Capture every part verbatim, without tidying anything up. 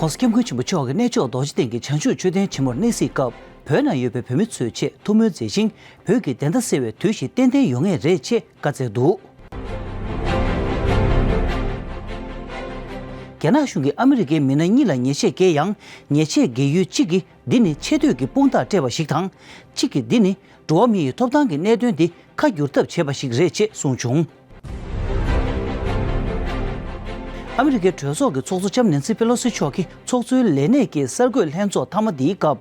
༸གོང་ས་༸སྐྱབས་མགོན་ཆེན་པོ་མཆོག་གིས་གནས་མཆོག་རྡོ་རྗེ་གདན་གྱི་བྱང་ཆུབ་མཆོད་རྟེན་ཆེན་མོར་གནས་གཟིགས་སྐབས། བོད་ནང་ཡོད་པའི་བོད་མི་ཚོའི་ཆེད་ཐུགས་སྨོན་མཛད་ཅིང་། བོད་ཀྱི་བདེན་མཐའ་གསལ་བའི་དུས་ཤིག་ཏན་ཏན་ཡོང་ངེས་རེད་ཅེས་བཀའ་སྩལ་འདུག་རྒྱ་ནག་གཞུང་གིས་ཨ་མི་རི་ཀའི་མི་སྣ་གཉིས་ལ་ཉེས་ཆད་བཀལ་ཡང་། ཉེས་ཆད་འགེལ་ཡུལ་གཅིག་གིས། འདི་ནི་ཆེ་བསྟོད་ཀྱི་དཔུང་རྟགས་སྤྲད་པ་ཞིག་དང་། གཅིག་གིས་འདི་ནི་འགྲོ་བ་མི་ཡི་ཐོབ་ཐང་གི་གནད་དོན་འདི་ཁ་བསྒྱུར་ཐབས་བྱས་པ་ཞིག་རེད་ཅེས་གསུངས་བྱུང་། ཨ་མི་རི་ཀའི་གྲོས་ཚོགས་ཀྱི་ཚོགས་གཙོ་ལྕམ་ནེན་སི་པེ་ལོ་སི་མཆོག་གིས་ཚོགས་གཙོའི་ལས་གནས་ཀྱི་གསར་འགོད་ལྷན་ཚོགས་མཐའ་མ་འདིའི་སྐབས།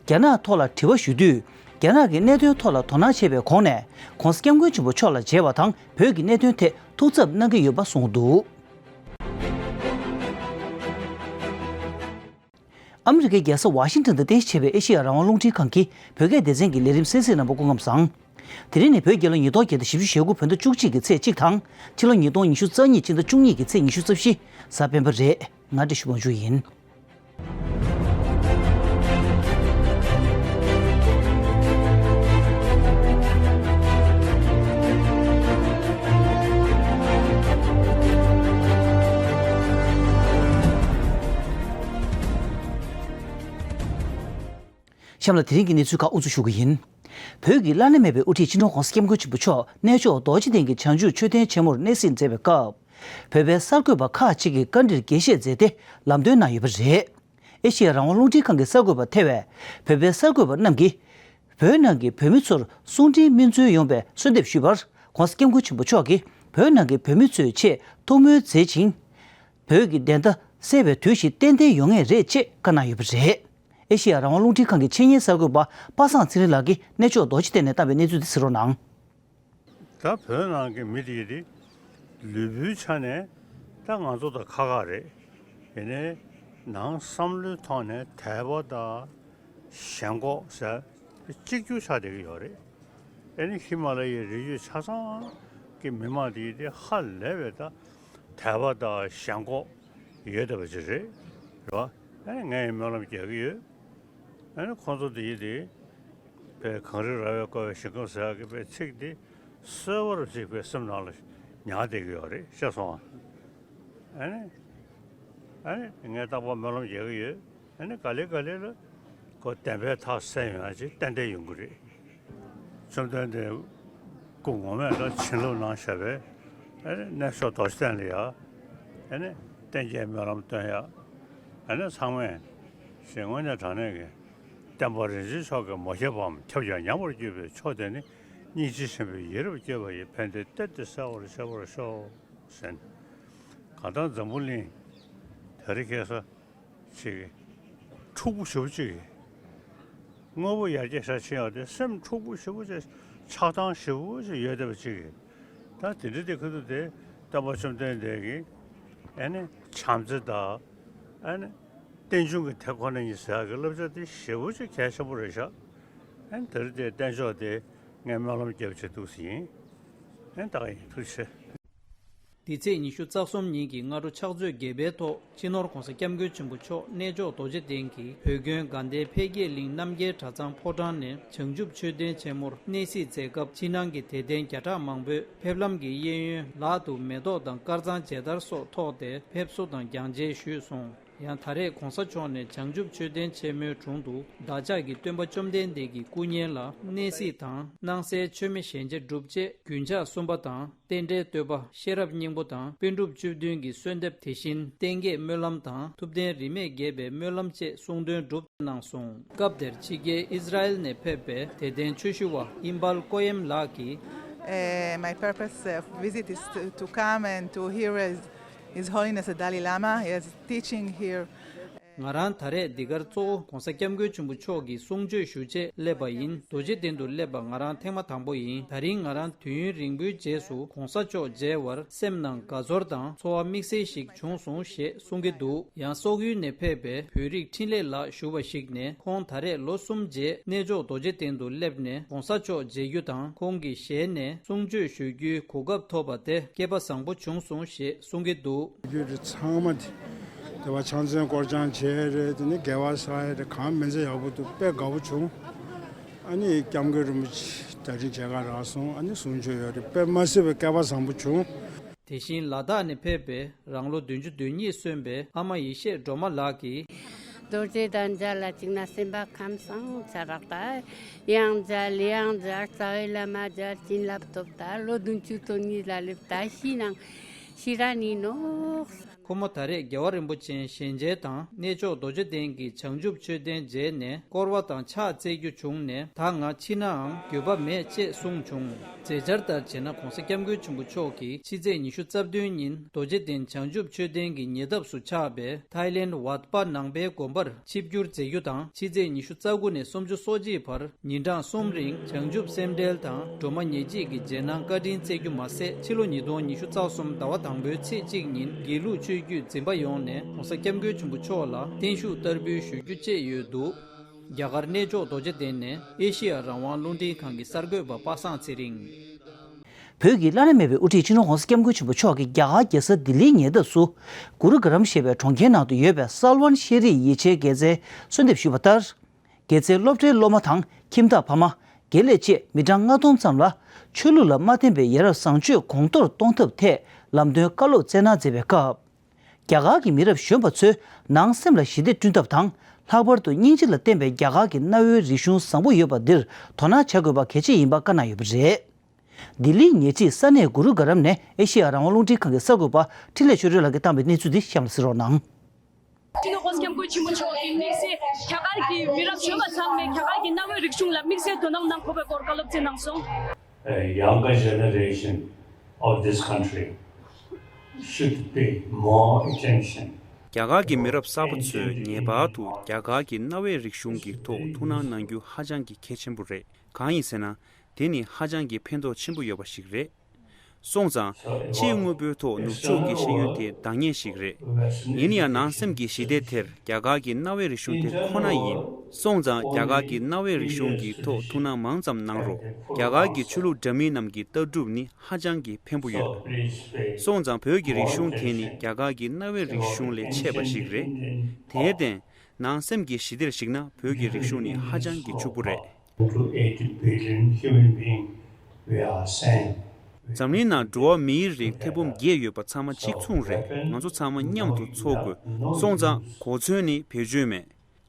རྒྱ་ནག་ཐོག་ལ་དྲི་བ་ཞུ་དུས། རྒྱ་ནག་གི་གནད་དོན་ཐོག་ལ་དོ་སྣང་བྱས་པའི་གོང་ནས། ༸གོང་ས་༸སྐྱབས་མགོན་ཆེན་པོ་མཆོག་ལ་མཇལ་བ་དང་བོད་ཀྱི་གནད་དོན་ཐད་ཐུགས་འཚབ་གནང་གི་ཡོད་པ་གསུངས་འདུག་ཨ་མི་རི་ཀའི་རྒྱལ་ས་ཝ་ཤིང་ཊོན་དུ་རྟེན་གཞི་བྱས་པའི་ཨེ་ཤེ་ཡ་རང་དབང་རླུང་འཕྲིན་ཁང་གིས་བོད་སྐད་སྡེ་ཚན་གྱི་ལས་རིམ་གསན་གཟིགས་གནང་བར་སྐུ་ཁམས་བཟང་། དེ་རིང་ནི་བོད་རྒྱལ་ལོ་ཉིས་སྟོང་བརྒྱ་དང་བཞི་བཅུ་ཞེ་དགུ་བོད་ཟླ་བཅུ་གཅིག་གི་ཚེས་གཅིག་དང་། ཕྱི་ལོ་ཉིས་སྟོང་ཉི་ཤུ་རྩ་གཉིས་སྤྱི་ཟླ་བཅུ་གཉིས་ཀྱི་ཚེས་ཉི་ཤུ་རྩ་བཞི་གཟའ་སྤེན་པ་རེད། ང་བཀྲ་ཤིས་དབང་ཕྱུག་ཡིན། གཤམ་ལ་དེ་རིང་གི་གནས་ཚུལ་ཁག་དབུ་འཛུགས་ཞུ་གི་ཡིན། བོད་ཀྱི་བླ་ན་མེད་པའི་དབུ་ཁྲིད་སྤྱི་ནོར་༸གོང་ས་༸སྐྱབས་མགོན་ཆེན་པོ་མཆོག་གནས་མཆོག་རྡོ་རྗེ་གདན་གྱི་བྱང་ཆུབ་མཆོད་རྟེན་ཆེན་མོར་གནས་གཟིགས་མཛད་པའི་སྐབས། བོད་པའི་གསར་འགོད་པ་ཁག་ཅིག་གིས་བཀའ་འདྲིར་དགྱེས་བཞེས་མཛད་དེ་ལམ་སྟོན་གནང་ཡོད་པ་རེད། ཨེ་ཤེ་ཡ་རང་དབང་རླུང་འཕྲིན་ཁང་གི་གསར་འགོད་པ་ཐེ་བས་བོད་པའི་གསར་འགོད་པ་རྣམས་ཀྱིས། བོད་ནང་གི་བོད་མི་ཚོར་གསུང་འཕྲིན་སྨིན་སྩོལ་ཡོང་བའི་གསོལ་འདེབས་ཞུས་པར། ༸གོང་ས་༸སྐྱབས་མགོན་ཆེན་པོ་མཆོག་གིས་བོད་ནང་གི་བོད་མི་ཚོའི་ཆེད་ཐུགས་སྨོན་མཛད་ཅིང་། བོད་ཀྱི་བདེན་མཐའ་གསལ་བའི་དུས་ཤིག་ཏན་ཏན་ཡོང་ངེས་རེད་ཅེས་བཀའ་གནང་ཡོད་པ་རེད། ཨེ་ཤེ་ཡ་རང་དབང་རླུང་འཕྲིན་ཁང་གི་ཆེད་གཉེར་གསར་འགོད་པ་པ་སངས་ཚེ་རིང་ལགས་ཀྱིས་གནས་མཆོག་རྡོ་རྗེ་གདན་ནས་བཏང་བའི་གནས་ཚུལ་དེ་གསན་རོགས་གནང་། ད་བོད་ནང་གི་མི་དེ་དེ་ལུས་པོའི་ཆ་ནས་ད་ང་ཚོ་དང་ཁ་ཁ་རེད། ཡིན་ནའི་ནང་བསམ་བློའི་ཐོག་ནས་དད་པ་དང་ཞེན་ཁོག་ཟེར་གཅིག་གྱུར་ཆགས་བསྡད་ཀྱི་ཡོད་རེད། ཨེ་ནི་ཧི་མ་ལ་ཡའི་རི་རྒྱུད་ཆ་ཚང་གི་མི་མང་དེ་དེ་ཧ་ལས་པའི་ད་དད་པ་དང་ཞེན་ཁོག་ཡོད་བསྡད་པ་ཅིག་རེད། རེད་བ། ཨེ་ནི་ངས་སྨོན་ལམ་རྒྱག་གི་ཡོད། ཨ་ནི་ཁོང་ཚོ་དེ་ཡི་དེ་པའི་གངས་རི་ར་བས་བསྐོར་བའི་ཞིང་ཁམས་ཟེར་ཡག་གི་པའི་ཚིག་དེ་གསལ་བོར་ཅིག་པའི་སེམས་ནང་ལ་ཉར་བསྡད་ཀྱི་ཡོད་རེད། ཤེས་སོང་ཨ། ཨ་ནི་ཨ་ནི་ངས་རྟག་པར་སྨོན་ལམ་རྒྱག་གི་ཡོད། ཨ་ནི་ག་ལེ་ག་ལེ་ལ་ཁོ་བདེན་པའི་མཐའ་གསལ་ཡོང་ཡག་ཅིག་ཏན་ཏན་ཡོང་གི་རེད། བཅོམ་ལྡན་འདས་སྐུ་ངོ་མས་ད་བྱིན་རླབས་གནང་བཞག་པས། ཨ་ནི་གནས་མཆོག་རྡོ་རྗེ་གདན་ལ་ཡ། ཨ་ནི་བསྟན་རྒྱས་སྨོན་ལམ་སྟོན་ཡ། ཨ་ནི་ཚང་མས་ཞེས་དངོས་གནས་དྲང་གནས་ཀྱི་བསྟན་པ་རིན་ཆེན་མཆོག་གི་མ་ཁྱབ་པའམ་ཁྱབ་ཀྱང་ཉམས་པར་གྱུར་པའི་མཆོག་དེ་ནི་སྙིང་རྗེ་ཆེན་པོས་ཡིད་རབ་བསྐྱོད་པ་ཡི་ཕན་བདེའི་གཏེར་དེ་གསལ་བར་ཤར་བར་ཤོག་ཟེར། གང་ལྟར་འཛམ་བུ་གླིང་དེ་རིང་ཁ་སང་ཅིག་འཁྲུག་པོ་ཞེ་པོ་ཅིག་གིས། དངོས་པོ་ཡར་རྒྱས་ཤར་ཕྱིན་ཡག་དེ་སེམས་འཁྲུག་པོ་ཞེ་པོ་ཅིག་ཆགས་སྡང་ཞེ་པོ་ཅིག་ཡོད་བསྡད་པ་ཅིག་གིས། ད་དེ་འདྲ་དེ་ཁ་ཐུག་དེ་སྟོན་པ་བཅོམ་ལྡན་འདས་ཀྱིས་ཨ་ནི་བྱམས་བརྩེ་དང་ཨ་ནི་རྟེན་འབྱུང་གི་དེ་ཁོ་ན་ཉིད་ཟེར་ཡག་གི་བསླབ་བྱ་དེ་ཞེ་པོ་ཅིག་གལ་ཆེན་པོ་རེད་ཤག་ཨ་ནི་དེ་རིང་དེ་བསྟན་ཆོག་དེ་ངས་སྨོན་ལམ་རྒྱབ་བྱས་འདུག་ཟེར་ཡིན། ཨ་ནི་ད་ག་ཡིན། ཐུགས་རྗེ་ཆེ། འདི་ཚེས་ཉི་ཤུ་རྩ་གསུམ་ཉིན་གྱི་སྔ་དྲོ་ཕྱག་ཚོད་བརྒྱད་པའི་ཐོག་སྤྱི་ནོར་༸གོང་ས་༸སྐྱབས་མགོན་ཆེན་པོ་མཆོག་གནས་མཆོག་རྡོ་རྗེ་གདན་གྱི་བོད་དགོན་དགའ་ལྡན་འཕེལ་རྒྱས་གླིང་རྣམ་རྒྱལ་གྲྭ་ཚང་ཕོ་བྲང་ནས་བྱང་ཆུབ་མཆོད་རྟེན་ཆེན་མོར་གནས་གཟིགས་མཛད་སྐབས། ཕྱི་ནང་གི་དད་ལྡན་བརྒྱ་ཕྲག་མང་པོས་ཕེབས་ལམ་གྱི་གཡས་གཡོན་ལག་ཏུ་མེ་ཏོག་དང་དཀར་གཙང་མཇལ་དར་སོགས་ཐོགས་ཏེ་ཕེབས་བསུ་དང་སྦྱང་མཇལ་ཞུས་སོང་། ཡང་ད་རེས་༸གོང་ས་མཆོག་ནས་བྱང་ཆུབ་མཆོད་རྟེན་ཆེན་མོའི་དྲུང་དུ་བདག་ཅག་གི་སྟོན་པ་བཅོམ་ལྡན་འདས་ཀྱི་སྐུ་བརྙན་ལ་གནས་གཟིགས་དང་། སྣང་གསལ་མཆོད་མེ་ཞལ་མཇལ་སྒྲུབ་རྗེས་རྒྱུན་ཆགས་གསུམ་པ་དང་། རྟེན་འབྲེལ་བསྟོད་པ། ཤེས་རབ་སྙིང་པོ་དང་། པཎ་གྲུབ་བཅུ་བདུན་གྱི་གསོལ་འདེབས། དེ་བཞིན་རྟེན་བསྐྱེད་སྨོན་ལམ་དང་། ཐུབ་བསྟན་རིས་མེད་རྒྱས་པའི་སྨོན་ལམ་བཅས་གསུང་འདོན་གྲུབ་གནང་སོང་། སྐབས་དེར་ཕྱི་རྒྱལ་ཨིས་ར་ཨེལ་ནས་ཕེབས་པའི་དད་ལྡན་ཆོས་ཞུ་བ་ཨིམ་བལ་ཀོ་ཡེམ་ལགས་ཀྱིས། Uh, my purpose of visit is to, to come and to hear His, His Holiness the Dalai Lama. He is teaching here. ང་རང་ད་རེས་འདི་གར་གཙོ་བོ་༸གོང་ས་༸སྐྱབས་མགོན་ཆེན་པོ་མཆོག་གི་གསུང་ཆོས་ཞུ་ཆེད་སླེབས་པ་ཡིན། རྡོ་རྗེ་གདན་དུ་སླེབས་པ་ང་རང་ཐེངས་མ་དང་པོ་ཡིན། ད་རིང་ང་རང་དུས་ཡུན་རིང་པོའི་རྗེས་སུ་༸གོང་ས་མཆོག་མཇལ་བར་སེམས་ནང་དགའ་ཚོར་དང་ཚོར་བ་དམིགས་བསལ་ཞིག་བྱུང་སོང་ཞེས་གསུང་གི་འདུག་ཡང་སོག་ཡུལ་ནས་ཕེབས་པའི་བོད་རིགས་འཕྲིན་ལས་ལགས་ཞུ་བ་ཞིག་ནས། ཁོང་ད་རེས་ལོ་གསུམ་རྗེས་གནས་མཆོག་རྡོ་རྗེ་གདན་དུ་སླེབས་ནས་༸གོང་ས་མཆོག་མཇལ་རྒྱུ་དང་། ཁོང་གི་ཞལ་ནས་གསུང་ཆོས་ཞུ་རྒྱུའི་གོ་སྐབས་ཐོབ་པ་དེ་སྐལ་པ་བཟང་པོ་བྱུང་སོང་ཞེས་གསུང་གི་འདུག་རྒྱུད་རིགས་ཚང་མ་དེ་དེ་བ་ཕྱག་མཚན་སྐོར་སྦྱང་བྱས་རེད། དེ་ནས་དགེ་བ་བསགས་ཡ་རེད། གང་མིན་ཚེ་ཡག་པོ་འདུག་དཔེ་དགའ་པོ་བྱུང་། ཨ་ནི་སྐྱབས་མགོན་རིན་པོ་ཆེ་ད་རིང་མཇལ་ཁ་རག་སོང་། ཨ་ནི་གསུང་ཆོས་ཡོད་རེད། དཔེ་མ་སྲིད་པའི་སྐལ་པ་བཟང་པོ་བྱུང་། དེ་བཞིན་ལ་དྭགས་ནས་ཕེབས་པའི་རང་ལོ་བདུན་ཅུ་དོན་གཉིས་སོན་པའི་ཨ་མ་ཡེ་ཤེས་སྒྲོལ་མ་ལགས་ཀྱིས། རྡོ་རྗེ་གདན་མཇལ་ལ་བཅུག་ན་སེམས་པ་ཁམས་བཟང་ཆ་རག་ད། ཡང་མཇལ་ཡང་མཇལ་རྩ་བའི་བླ་མ་མཇལ་བྱིན་རླབས་ཐོབ་ད། ལོ་བདུན་ཅུ་དོན་གཉིས་ལ་སླེབས་ད་ཤི་ནང་ཤི་ར་ནི་ནོག་ཁོ་མོ་ད་རེས་རྒྱལ་བ་རིན་པོ་ཆེ་ཞལ་མཇལ་དང་གནས་མཆོག་རྡོ་རྗེ་གདན་གྱི་བྱང་ཆུབ་མཆོད་རྟེན་མཇལ་ནས་བསྐོར་བ་དང་ཕྱག་འཚལ་རྒྱུ་བྱུང་ནས། ད་ང་འཆི་ནའང་འགྱོད་པ་མེད་ཅེས་གསུངས་བྱུང་། མཛད་འཆར་ལྟར་བྱས་ན་༸གོང་ས་༸སྐྱབས་མགོན་ཆེན་པོ་མཆོག་གིས་ཕྱི་ཚེས་ཉི་ཤུ་རྩ་བདུན་ཉིན་རྡོ་རྗེ་གདན་བྱང་ཆུབ་མཆོད་རྟེན་གྱི་ཉེ་འདབས་སུ་ཆགས་པའི་ཐའི་ལེན་ཝཱད་པ་ནང་པའི་དགོན་པར་ཆིབས་བསྒྱུར་མཛད་རྒྱུ་དང་། ཕྱི་ཚེས་ཉི་ཤུ་རྩ་དགུ་ནས་སུམ་ཅུ་སོ་གཅིག་བར་ཉིན་གྲངས་གསུམ་རིང་བྱང་ཆུབ་སེམས་འགྲེལ་དང་སྒྲོལ་མ་ཉེར་གཅིག་གི་རྗེས་གནང་བཀའ་དྲིན་སྩལ་རྒྱུ་མ་ཟད། ཕྱི་ལོ་ཉིས་སྟོང་ཉི་ཤུ་རྩ་གསུམ་ཟླ་བ་དང་པོའི་ཚེས་གཅིག་ཉིན་དགེ་ལུགས་ཆོས་བརྒྱུད་འཛིན་པ་ཡོངས་ནས་༸གོང་ས་༸སྐྱབས་མགོན་ཆེན་པོ་མཆོག་ལ་བརྟན་བཞུགས་བསྟར་འབུལ་ཞུ་རྒྱུ་བཅས་ཡོད་འདུག་རྒྱ་གར་གནས་མཆོག་རྡོ་རྗེ་གདན་ནས་ཨེ་ཤེ་ཡ་རང་དབང་རླུང་འཕྲིན་ཁང་གི་གསར་འགོད་པ་པ་སངས་ཚེ་རིང་། བོད་ཀྱི་བླ་ན་མེད་པའི་དབུ་ཁྲིད་སྤྱི་ནོར་༸གོང་ས་༸སྐྱབས་མགོན་ཆེན་པོ་མཆོག་གིས་རྒྱ་གར་རྒྱལ་ས་ལྡི་ལིའི་ཉེ་འདབས་སུ་གུ་རུ་ག་རམ་ཞེས་པའི་གྲོང་ཁྱེར་ནང་དུ་ཡོད་པའི་སལ་ཝན་ཤེ་རིའི་ཡིག་ཆའི་དགེ་རྩའི་གསོལ་འདེབས་ཞུས་པ་ལྟར། དགེ་རྩའི་སློབ་གྲྭའི་སློབ་མ་དང་ཁྱིམ་བདག་ཕ་མ། དགེ་ལས་བཅས་མི་གྲངས་ལྔ་སྟོང་ཙམ་ལ་ཆོས་ལུགས་ལ་མ་བརྟེན་པའི་ཡ་རབས་བཟང་སྤྱོད་གོང་མཐོར་གཏོང་ཐབས་ཐད་ལམ་སྟོན་བཀའ་སློབ་སྩལ་གནང་མཛད་པའི་སྐབས། རྒྱ་གར་གྱི་མི་རབས་གཞོན་པ་ཚོས་ནང་སེམས་ལ་ཞི་བདེ་བསྐྲུན་ཐབས་དང་། ལྷག་པར་དུ་སྙིང་རྗེ་ལ་བརྟེན་པའི་རྒྱ་གར་གྱི་གནའ་བོའི་རིག་གཞུང་བཟང་པོ་ཡོད་པ་འདིར་དོ་སྣང་བྱ་དགོས་པ་གལ་ཆེ་ཡིན་པ་བཀའ་གནང་ཡོད་པ་རེད། ལྡི་ལིའི་ཉེ་འཁྲིས་ས་གནས་གུ་རུ་ག་རམ་ནས་ཨེ་ཤེ་ཡ་རང་དབང་རླུང་འཕྲིན་ཁང་གི་གསར་འགོད་པ་འཕྲིན་ལས་ཆོས་སྒྲོན་ལགས་ཀྱིས་བཏང་བའི་གནས་ཚུལ་འདི་གཤམ་ལ་གཟིགས་རོགས་གནང་། སྤྱི་ནོར་༸གོང་ས་༸སྐྱབས་མགོན་ཆེན་པོ་མཆོག་གིས་དམིགས་བསལ་རྒྱ་གར་གྱི་མི་རབས་གཞོན་པ་ཚང་མས་རྒྱ་གར་གྱི་གནའ་བོའི་རིག་གཞུང་ལ་དམིགས་བསལ་དོ་སྣང་གནང་དགོས་པའི་སྐོར་བཀའ་སློབ་སྩལ་གནང་སོང་། A younger generation of this country should pay more attention. རྒྱ་གར་གྱི་མི་རབས་གསར་པ་ཚོས་ངེས་པར་དུ་རྒྱ་གར་གྱི་གནའ་བོའི་རིག་གཞུང་གི་ཐོག་ཐུགས་སྣང་གནང་རྒྱུ་ཧ་ཅང་གི་གལ་ཆེན་པོ་རེད། གང་ཡིན་ཟེར་ན། དེ་ནི་ཧ་ཅང་གི་ཕན་ཐོགས་ཆེན་པོ་ཡོད་པ་ཞིག་རེད། སོང་ཙང་། ཕྱིའི་དངོས་པོའི་ཐོག་ནུབ་ཕྱོགས་ཀྱི་ཤེས་ཡོན་དེ་འདང་ངེས་ཤིག་རེད། ཡིན་ཡང་ནང་སེམས་ཀྱི་ཞི་བདེ་དེར་རྒྱ་གར་གྱི་གནའ་བོའི་རིག་གཞུང་དེ་ཁོ་ན་ཡིན། སོང་ཙང་རྒྱ་གར་གྱི་གནའ་བོའི་རིག་གཞུང་གི་ཐོག་ཐུགས་སྣང་མང་ཙམ་གནང་རོགས། རྒྱ་གར་གྱི་ཆོས་ལུགས་འདྲ་མིན་རྣམས་ཀྱི་ལྟ་གྲུབ་ནི་ཧ་ཅང་གི་ཕན་པོ་ཡོད། སོང་ཙང་བོད་ཀྱི་རིག་གཞུང་དེ་ནི་རྒྱ་གར་གྱི་གནའ་བོའི་རིག་གཞུང་ལས་ཆད་པ་ཞིག་རེད། དེར་བརྟེན། ནང་སེམས་ཀྱི་ཞི་བདེར་གཞིགས་ན་བོད་ཀྱི་རིག་གཞུང་ནི་ཧ་ཅང་གི་ཕྱུག་པོ་རེད། To eighty billion human being, we are same. འཛམ་གླིང་ནང་འགྲོ་བ་མིའི་རིགས་ཐེར་འབུམ་བརྒྱད་ཡོད་པ་ཚང་མ་གཅིག་མཚུངས་རེད། ང་ཚོ་ཚང་མ་མཉམ་དུ་འཚོ་དགོས། སོང་ཙང་གོ་མཚོན་ནི་བེད་སྤྱོད་མེད།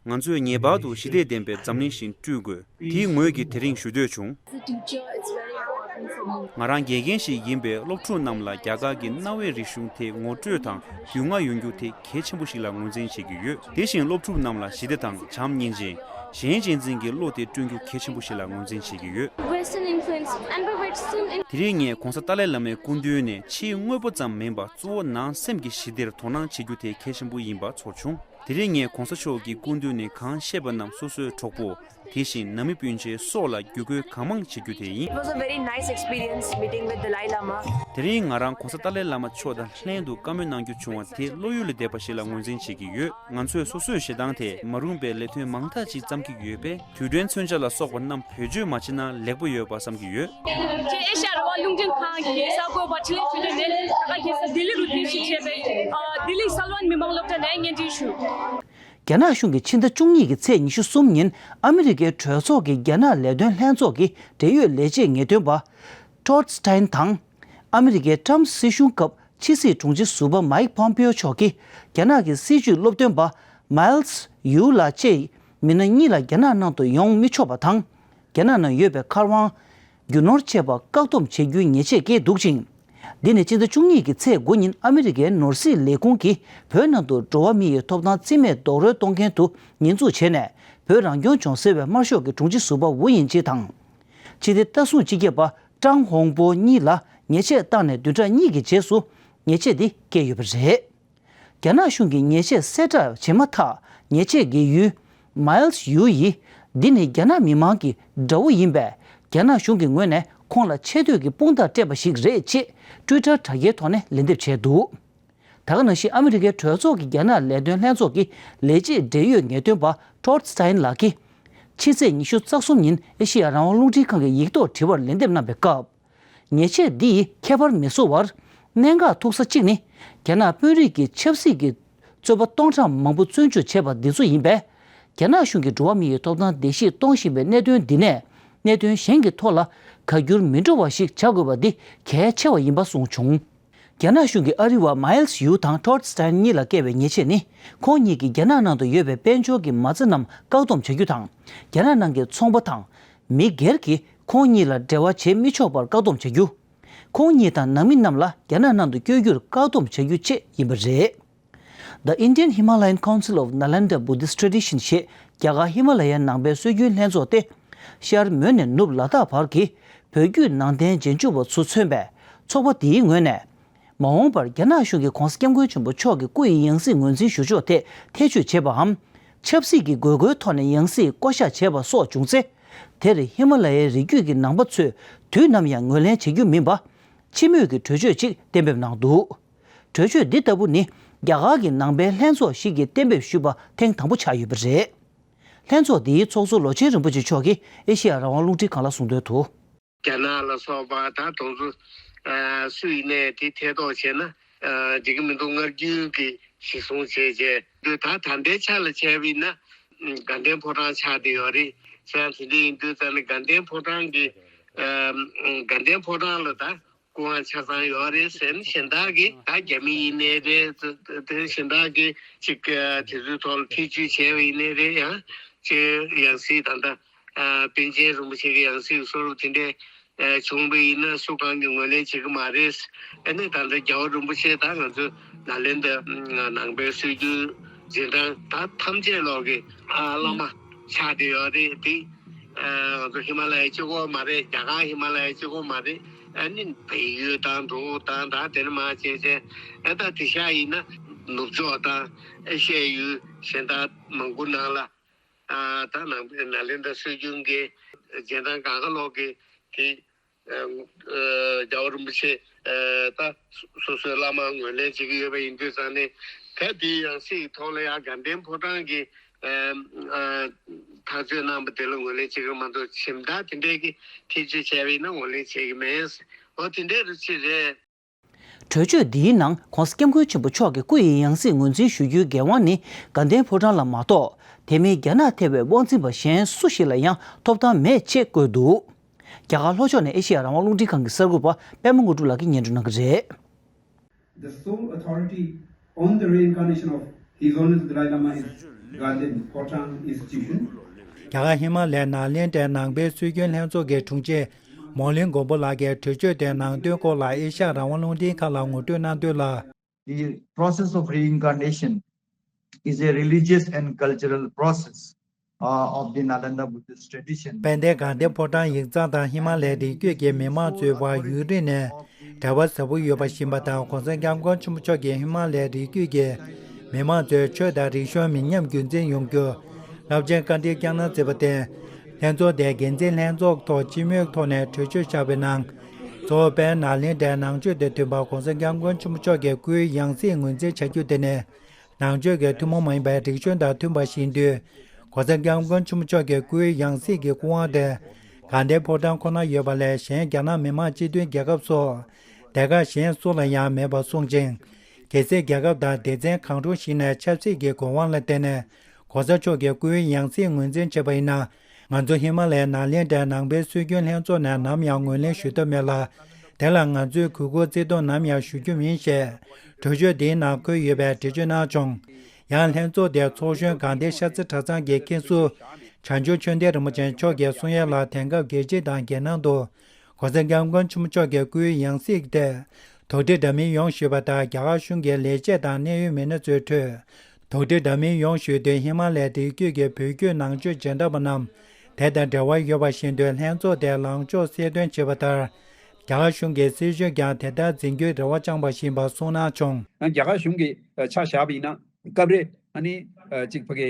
ང་ཚོས་ངེས་པར་དུ་ཞི་བདེ་ལྡན་པའི་འཛམ་གླིང་ཞིག་བསྐྲུན་དགོས། དེའི་ངོས་ཀྱིས་དེ་རིང་ཞུ་འདོད་བྱུང་། As a teacher, it's very important for me. ང་རང་དགེ་རྒན་ཞིག་ཡིན་པས་སློབ་ཕྲུག་རྣམས་ལ་རྒྱ་གར་གྱི་གནའ་བོའི་རིག་གཞུང་དེ་ངོ་སྤྲོད་དང་རྒྱུས་མངའ་ཡོང་རྒྱུ་དེ་གལ་ཆེན་པོ་ཞིག་ལ་ངོས་འཛིན་བྱེད་ཀྱི་ཡོད། དེ་བཞིན་སློབ་ཕྲུག་རྣམས་ལ་ཞི་བདེ་དང་བྱམས་སྙིང་རྗེ། གཞན་གཅེས་འཛིན་གྱི་བློ་དེ་བསྐྲུན་རྒྱུ་གལ་ཆེན་པོ་ཞིག་ལ་ངོས་འཛིན་བྱེད་ཀྱི་ཡོད། Western influence and by Western in- དེ་རིང་ངས་༸གོང་ས་ཏཱ་ལའི་བླ་མའི་སྐུ་མདུན་ནས་ཕྱིའི་དངོས་པོ་ཙམ་མིན་པར་གཙོ་བོ་ནང་སེམས་ཀྱི་ཞི་བདེར་དོ་སྣང་བྱེད་རྒྱུ་དེ་གལ་ཆེན་པོ་ཡིན་པ་ཚོར་བྱུང་། དེ་རིང་ངས་༸གོང་ས་མཆོག་གི་སྐུ་མདུན་ནས་གང་བཤད་པ་རྣམས་སོ་སོའི་གྲོགས་པོ། དེ་བཞིན་ནང་མི་སྤུན་མཆེད་སོགས་ལ་བརྒྱུད་སྐུལ་གང་མང་བྱེད་རྒྱུ་དེ་ཡིན། It was a very nice experience meeting with Dalai Lama. དེ་རིང་ང་རང་༸གོང་ས་ཏཱ་ལའི་བླ་མ་མཆོག་དང་ལྷན་དུ་བཀའ་མོལ་གནང་རྒྱུ་བྱུང་བ་དེ་བློ་ཡུལ་ལས་འདས་པ་ཞིག་ལ་ངོས་འཛིན་བྱེད་ཀྱི་ཡོད། ང་ཚོས་སོ་སོའི་ཞེ་སྡང་དེ་མ་རུངས་པའི་ལས་དོན་མང་དག་ཅིག་བརྩམས་ཀྱི་ཡོད་པས། དུས་དྲན་མཚོན་ཆ་ལ་སོགས་པ་རྣམས་བེད་སྤྱོད་མ་བྱས་ན་ལེགས་པོ་ཡོད་པ་བསམ་གྱི་ཡོད། ཅེས་ཨེ་ཤ་ཡ་རང་དབང་རླུང་འཕྲིན་ཁང་གི་གསར་འགོད་པ་འཕྲིན་ལས་ཆོས་སྒྲོན་ནས་ད་ལྟ་ཁ་སང་ལྡི་ལི་རུ་རྟེན་གཞི་བྱས་པའི་ལྡི་ལི་སལ་ཝན་མི་མང་སློབ་གྲྭ་ནས་སྙན་སྒྲོན་ཞུ། རྒྱ་ནག་གཞུང་གིས་ཕྱི་ཟླ་བཅུ་གཉིས་ཀྱི་ཚེས་ཉི་ཤུ་གསུམ་ཉིན་ཨ་མི་རི་ཀའི་གྲོས་ཚོགས་ཀྱི་རྒྱ་ནག་ལས་དོན་ལྷན་ཚོགས་ཀྱི་འབྲེལ་ཡོད་ལས་བྱེད་ངེས་སྟོན་པ་Todd Stein དང་། ཨ་མི་རི་ཀའི་ཊམ་སྲིད་གཞུང་སྐབས་ཕྱི་སྲིད་དྲུང་ཆེ་ཟུར་པ་Mike Pompeo མཆོག་གིས་རྒྱ་ནག་གི་སྲིད་བྱུས་སློབ་སྟོན་པ་Miles Yu ལགས་བཅས་མི་སྣ་གཉིས་ལ་རྒྱ་ནག་ནང་དུ་ཡོང་མི་ཆོག་པ་དང་། རྒྱ་ནག་ནང་ཡོད་པའི་མཁར་དབང་། རྒྱུ་ནོར་བཅས་པ་བཀག་སྡོམ་བྱེད་རྒྱུའི་ཉེས་ཆད་བཀལ་འདུག་ཅིང་། འདི་ནི་ཕྱི་ཟླ་བཅུ་གཉིས་ཀྱི་ཚེས་དགུ་ཉིན་ཨ་མི་རི་ཀའི་ནོར་སྲིད་ལས་ཁུངས་ཀྱིས་བོད་ནང་དུ་འགྲོ་བ་མི་ཡི་ཐོབ་ཐང་རྩིས་མེད་རྡོག་རོལ་གཏོང་མཁན་དུ་ཉེས་འཛུགས་བྱས་ནས། བོད་རང་སྐྱོང་ལྗོངས་ཟེར་བའི་དམར་ཤོག་གི་དྲུང་ཆེ་ཟུར་པ་ཝུ་ཡིན་ཅེ་དང་། ཕྱི་དྲིལ་ལྟ་སྲུང་སྤྱི་ཁྱབ་པ་ཀྲང་ཧོང་པོ་གཉིས་ལ་ཉེས་ཆད་བཏང་ནས་བདུན་ཕྲག་གཉིས་ཀྱི་རྗེས་སུ་ཉེས་ཆད་འདི་བཀལ་ཡོད་པ་རེད། རྒྱ་ནག་གཞུང་གིས་ཉེས་ཆད་གསལ་བསྒྲགས་བྱས་མ་ཐག་ཉེས་ཆད་འགེལ་ཡུལ་Miles Yu ཡིས། འདི་ནི་རྒྱ་ནག་མི་མང་གི་དགྲ་བོ་ཡིན་པས། རྒྱ་ནག་གཞུང་གི་ངོས་ནས་ཁོང་ལ་ཆེ་བསྟོད་ཀྱི་དཔུང་རྟགས་སྤྲད་པ་ཞིག་རེད་ཅེས་Twitter དྲ་རྒྱའི་ཐོག་ནས་ལན་འདེབས་བྱས་འདུག་ད་ག་ནང་བཞིན་ཨ་མི་རི་ཀའི་གྲོས་ཚོགས་ཀྱི་རྒྱ་ནག་ལས་དོན་ལྷན་ཚོགས་ཀྱི་ལས་བྱེད་འབྲེལ་ཡོད་ངེས་སྟོན་པ་Todd Stein ལགས་ཀྱིས། ཕྱི་ཚེས་ཉི་ཤུ་རྩ་གསུམ་ཉིན་ཨེ་ཤེ་ཡ་རང་དབང་རླུང་འཕྲིན་ཁང་གི་ཡིག་ཐོག་དྲི་བར་ལན་འདེབས་གནང་བའི་སྐབས། ཉེས་ཆད་འདི་ཡིས་ཁྱད་པར་མི་བཟོ་བར། གནད་འགག་ཐུག་ས་གཅིག་ནི། རྒྱ་ནག་དཔོན་རིགས་ཀྱིས་ཆབ་སྲིད་ཀྱི་རྩོད་པ་སྟོང་ཕྲག་མང་པོ་བཙོན་འཇུག་བྱས་པ་འདི་ཚོ་ཡིན་པས། རྒྱ་ནག་གཞུང་གིས་འགྲོ་བ་མི་ཡི་ཐོབ་ཐང་བརྡལ་བཤིག་གཏོང་བཞིན་པའི་གནད་དོན་འདི་ནས། གནད་དོན་གཞན་གྱི་ཐོག་ལ་ཁ་བསྒྱུར་མི་འགྲོ་བ་ཞིག་བྱ་དགོས་པ་འདི་གལ་ཆེ་བ་ཡིན་པ་གསུངས་བྱུང་། རྒྱ་ནག་གཞུང་གིས་ཨ་རི་བ་མཱིལ་ཡུ་དང་ཊོཌ་སི་ཊན་གཉིས་ལ་བཀལ་བའི་ཉེས་ཆད་ནི། ཁོང་གཉིས་ཀྱིས་རྒྱ་ནག་ནང་དུ་ཡོད་པའི་དཔལ་འབྱོར་གྱི་མ་རྩ་རྣམས་བཀག་སྡོམ་བྱ་རྒྱུ་དང་། རྒྱ་ནག་ནང་གི་ཚོང་པ་དང་། མི་སྒེར་གྱིས་ཁོང་གཉིས་ལ་འབྲེལ་བ་བྱེད་མི་ཆོག་པར་བཀག་སྡོམ་བྱ་རྒྱུ། ཁོང་གཉིས་དང་ནང་མི་རྣམས་ལ་རྒྱ་ནག་ནང་དུ་བསྐྱོད་རྒྱུར་བཀག་སྡོམ་བྱ་རྒྱུ་བཅས་ཡིན་པ་རེད། The Indian Himalayan Council of Nalanda Buddhist Tradition ཞེས་རྒྱ་གར་ཧི་མ་ལ་ཡའི་ནང་པའི་སྲོལ་རྒྱུན་ལྷན་ཚོགས་ཏེ། ཤར་མོན་ནས་ནུབ་ལ་དྭགས་བར་གྱི་བོད་བརྒྱུད་ནང་བསྟན་རྗེས་འཇུག་པ་ཚོ་མཚོན་པའི་ཚོགས་པ་འདིའི་ངོས་ནས། མ་འོངས་པར་རྒྱ་ནག་གཞུང་གིས་༧གོང་ས་༧སྐྱབས་མགོན་ཆེན་པོ་མཆོག་གི་སྐུ་ཡི་ཡང་སྲིད་ངོས་འཛིན་ཞུ་ཕྱོགས་ཐད་ཐེ་བྱུས་བྱས་པའམ། ཆབ་སྲིད་ཀྱི་དགོས་མཁོའི་ཐོག་ནས་ཡང་སྲིད་བསྐོ་གཞག་བྱས་པ་སོགས་བྱུང་ཚེ། དེར་ཧི་མ་ལ་ཡའི་རི་རྒྱུད་ཀྱི་ནང་པ་ཚོས་དུས་ནམ་ཡང་ངོས་ལེན་བྱེད་རྒྱུ་མིན་པ། སྤྱི་མོས་ཀྱི་གྲོས་ཆོད་ཅིག་གཏན་འབེབས་གནང་འདུག་གྲོས་ཆོད་འདི་ལྟ་བུ་ནི་རྒྱ་གར་གྱི་ནང་པའི་ལྷན་ཚོགས་ཤིག་གིས་གཏན་འབེབས་ཞུས་པ་ཐེངས་དང་པོ་ཆགས་ཡོད་པ་རེད། ལྷན་ཚོགས་འདིའི་ཚོགས་གཙོ་ལོ་ཆེན་རིན་པོ་ཆེ་མཆོག་གིས་ཨེ་ཤེ་ཡ་རང་དབང་རླུང་འཕྲིན་ཁང་ལ་གསུངས་དོན་དུ། རྒྱ་ནག་ལ་སོགས་པ་ད་དེ་ཚོ་ཨ་སུ་ཡིན་ནའི་དེ་ཐེ་གཏོགས་བྱས་ན་ཨ་འགྲིག་གི་མི་འདུག་སྔར་རྒྱུན་གྱི་གཞི་བཟུང་བྱས་བྱས་འདུག་ད་ད་ལྟའི་ཆ་ལ་བྱས་པ་ཡིན་ན་དགའ་ལྡན་ཕོ་བྲང་ཆགས་བསྡད་ཡོད་རེད། བྱས་ཙང་དེ་འདྲ་ཡིན་དུས་ཙང་ནས་དགའ་ལྡན་ཕོ་བྲང་གི་ཨ་དགའ་ལྡན་ཕོ་བྲང་ལ་ད་སྐུ་དབང་ཆ་ཚང་ཡོད་རེད་ཟེར་ནས་གཞན་དག་གིས་ད་རྒྱ་མི་ཡིན་ནའི་རེད། དེ་གཞན་དག་གིས་ཅིག་དེ་ཚོའི་ཐོག་ལ་ཐེ་བྱུས་བྱས་པ་ཡིན་ནའི་རེད། ཡང་ཅིག་ཡང་སྲིད་ད་ལྟ་ཨ་པཎ་ཆེན་རིན་པོ་ཆེ་གི་ཡང་སྲིད་སོ་རུ་དེ་འདྲའི་ཨ་བྱུང་བ་ཡིན་ན་སུ་གང་གིས་ངོས་ལེན་བྱེད་ཀྱི་མ་རེད། ཨ་ནི་ད་ལྟ་རྒྱལ་བ་རིན་པོ་ཆེ་དང་ང་ཚོ་ནཱ་ལེནྡྲ་ནང་པའི་སྲོལ་རྒྱུན་འཛིན་གྲྭ་ད་ཐམས་ཅད་ལོག་གི་ཨ་བླ་མ་ཆགས་བསྡད་ཡོད་རེད། དེ་ཨ་ང་ཚོ་ཧི་མ་ལ་ཡའི་གཅིག་པོ་མ་རེད། རྒྱ་གར་ཧི་མ་ལ་ཡའི་གཅིག་པོ་མ་རེད། ཨ་ནི་བལ་ཡུལ་དང་འབྲུག་དང་ད་དེ་ནས་མར་བྱས་བྱས་ཨ་ད་དེ་ཤ་ཡིན་ན་ནུབ་ཕྱོགས་དང་ཨེ་ཤ་ཡའི་ཡུལ་གཞན་དག་མང་པོ་ནང་ལ། ཨ་ད་ནང་པའི་ནཱ་ལེནྡྲ་སྲོལ་རྒྱུན་གྱི་རྗེས་འབྲང་སྒང་ག་ལོག་གི་དེ་ཨ་ཨ་རྒྱལ་བ་རིན་པོ་ཆེ་ཨ་ད་སོ་སོའི་བླ་མ་ངོས་ལེན་བྱེད་ཀྱི་ཡོད་པ་ཡིན་དུས་ཙང་ནས་ད་དེའི་ཡང་སྲིད་ཀྱི་ཐོག་ལ་ཡང་དགའ་ལྡན་ཕོ་བྲང་གི་ཨ་ཨ་ཐག་གཅོད་གནང་བ་དེ་ལ་ངོས་ལེན་བྱེད་ཀྱི་མ་གཏོགས་གཞན་དག་དེ་འདྲས་ཀྱི་ཐེ་བྱུས་བྱས་པ་ཡིན་ན་ངོས་ལེན་བྱེད་ཀྱི་མེད། འོ་དེ་འདྲས་རུ་ཅིག་རེད། གྲོས་ཆོད་འདིའི་ནང་༧གོང་ས་༧སྐྱབས་མགོན་ཆེན་པོ་མཆོག་གི་སྐུ་ཡི་ཡང་སྲིད་ངོས་འཛིན་ཞུ་རྒྱུའི་འགན་དབང་ནི་དགའ་ལྡན་ཕོ་བྲང་ལ་མ་གཏོགས། དེ་མིན་རྒྱ་ནག་ཐེ་བའི་དབང་འཛིན་པ་གཞན་སུ་ཞིག་ལ་ཡང་ཐོབ་ཐང་མེད་ཅེས་བཀོད་འདུག་རྒྱ་གར་ལྷོ་ཕྱོགས་ནས་ཨེ་ཤེ་ཡ་རང་དབང་རླུང་འཕྲིན་ཁང་གི་གསར་འགོད་པ་པད་མ་དངོས་གྲུབ་ལགས་ཀྱིས་སྙན་སྒྲོན་གནང་གི་རེད། The sole authority on the reincarnation of His Holiness Dalai Lama is Ganden Photang Institution. རྒྱ་གར་ཧི་མ་ལའི་ནཱ་ལེནྡྲའི་ནང་པའི་སྲོལ་རྒྱུན་ལྷན་ཚོགས་ཀྱི་དྲུང་ཆེ་མོ་ལིན་མགོན་པོ་ལགས་ཀྱིས་གྲོས་ཆོད་དེའི་ནང་དོན་སྐོར་ལ་ཨེ་ཤ་ཡ་རང་དབང་རླུང་འཕྲིན་ཁང་ལ་ངོ་སྤྲོད་གནང་དོན་ལ། The process of reincarnation is a religious and cultural process uh, of the Nalanda Buddhist tradition. དཔལ་ལྡན་དགའ་ལྡན་ཕོ་བྲང་ཡིག་ཚང་དང་ཧི་མ་ལའི་རི་རྒྱུད་ཀྱི་མི་མང་ཚོའི་བར་ཡུན་རིང་ནས་འབྲེལ་བ་ཟབ་པོ་ཡོད་པ་ཤེས་པ་དང་། ༸གོང་ས་༸སྐྱབས་མགོན་ཆེན་པོ་མཆོག་གིས་ཧི་མ་ལའི་རི་རྒྱུད་ཀྱི་མི་མང་ཚོའི་ཆོས་དང་རིག་གཞུང་མི་ཉམས་རྒྱུན་འཛིན་ཡོང་རྒྱུར་རླབས་ཆེན་བཀའ་དྲིན་བསྐྱངས་གནང་མཛད་པར་བརྟེན། ལྷན་ཚོགས་དེའི་འགན་འཛིན་ལྷན་ཚོགས་ཐོག་སྤྱི་མོས་ཐོག་ནས་གྲོས་ཆོད་བཞག་པའི་ནང་། གཙོ་བོ་དཔལ་ནཱ་ལེནྡྲའི་ནང་ཆོས་དང་མཐུན་པར་༸གོང་ས་༸སྐྱབས་མགོན་ཆེན་པོ་མཆོག་གི་སྐུའི་ཡང་སྲིད་ངོས་འཛིན་བྱ་རྒྱུ་དེ་ནི། ནང་ཆོས་ཀྱི་ཐུན་མོང་མ་ཡིན་པའི་རིག་གཞུང་དང་མཐུན་པ་ཞིག་ཡིན་དུས། ༸གོང་ས་༸སྐྱབས་མགོན་ཆེན་པོ་མཆོག་གི་སྐུའི་ཡང་སྲིད་ཀྱི་སྐུ་དབང་དེ་དགའ་ལྡན་ཕོ་བྲང་ཁོ་ན་ཡོད་པ་ལས་གཞན་རྒྱ་ནག་མི་དམངས་སྤྱི་མཐུན་རྒྱལ་ཁབ་སོགས་སྡེ་ཁག་གཞན་སུ་ལ་ཡང་མེད་པར་གསུངས་ཤིང་། གལ་སྲིད་རྒྱལ་ཁབ་དང་སྡེ་ཚན་གང་རུང་ཞིག་ནས་ཆབ་སྲིད་ཀྱི་གོ་དབང་ལ་བརྟེན་ནས་༸གོང་ས་མཆོག་གི་སྐུའི་ཡང་སྲིད་ངོས་འཛིན་བྱས་པ་ཡིན་ན། ང་ཚོ་ཧི་མ་ལའི་ནཱ་ལེནྡྲའི་ནང་པའི་སྲོལ་རྒྱུན་ལྷན་ཚོགས་ནས་ནམ་ཡང་ངོས་ལེན་ཞུ་ཐབས་མེད་ལ། དེ་ལ་ང་ཚོས་གུས་བཀུར་བརྩི་མཐོང་ནམ་ཡང་ཞུ་རྒྱུ་མིན་ཞེས་གྲོས་ཆོད་འདིའི་ནང་འཁོད་ཡོད་པའི་འགྲེལ་བརྗོད་གནང་བྱུང་། ཡང་ལྷན་ཚོགས་དེའི་ཚོགས་གཞོན་དགའ་ལྡན་ཤར་རྩེ་གྲྭ་ཚང་གི་མཁན་ཟུར་བྱང་ཆུབ་ཆོས་ལྡན་རིན་པོ་ཆེ་མཆོག་གིས་གསུང་ཡ་ལ། དེང་སྐབས་རྒྱལ་སྤྱི་དང་རྒྱལ་ནང་དུ་༸གོང་ས་༸སྐྱབས་མགོན་ཆེན་པོ་མཆོག་གི་སྐུའི་ཡང་སྲིད་དེ་དོགས་འདྲི་འདྲ་མིན་ཡོང་བཞིན་པ་དང་། རྒྱ་གར་གཞུང་གི་ལས་བྱེད་དང་གནད་ཡོད་མི་སྣ་ཚོའི་ཁྲོད་དོགས་འདྲི་འདྲ་མིན་ཡོང་བཞིན་དུས། ཧི་མ་ལའི་རི་རྒྱུད་ཀྱི་བོད་བརྒྱུད་ནང་ཆོས་སྦྱིན་གྲྭ་པ་རྣམས་དེ་དང་འབྲེལ་བ་ཡོད་པ་ཤེས་དུས། ལྷན་ཚོགས་དེའི་ལངས་ཕྱོགས་གསལ་སྟོན་བྱས་པ་ལྟར། རྒྱ་གར་གཞུང་གིས་སྲིད་གཞུང་ཀྱང་དེ་ལྟར་འཛིན་རྒྱུའི་རེ་བ་བཅངས་པ་ཞིག་ཡིན་པ་གསུངས་གནང་བྱུང་། ཡང་རྒྱ་གར་གཞུང་གིས་ཆ་བཞག་པ་ཡིན་ན། སྐབས་རེ་ཨ་ནི་གཅིག་ཕ་གི་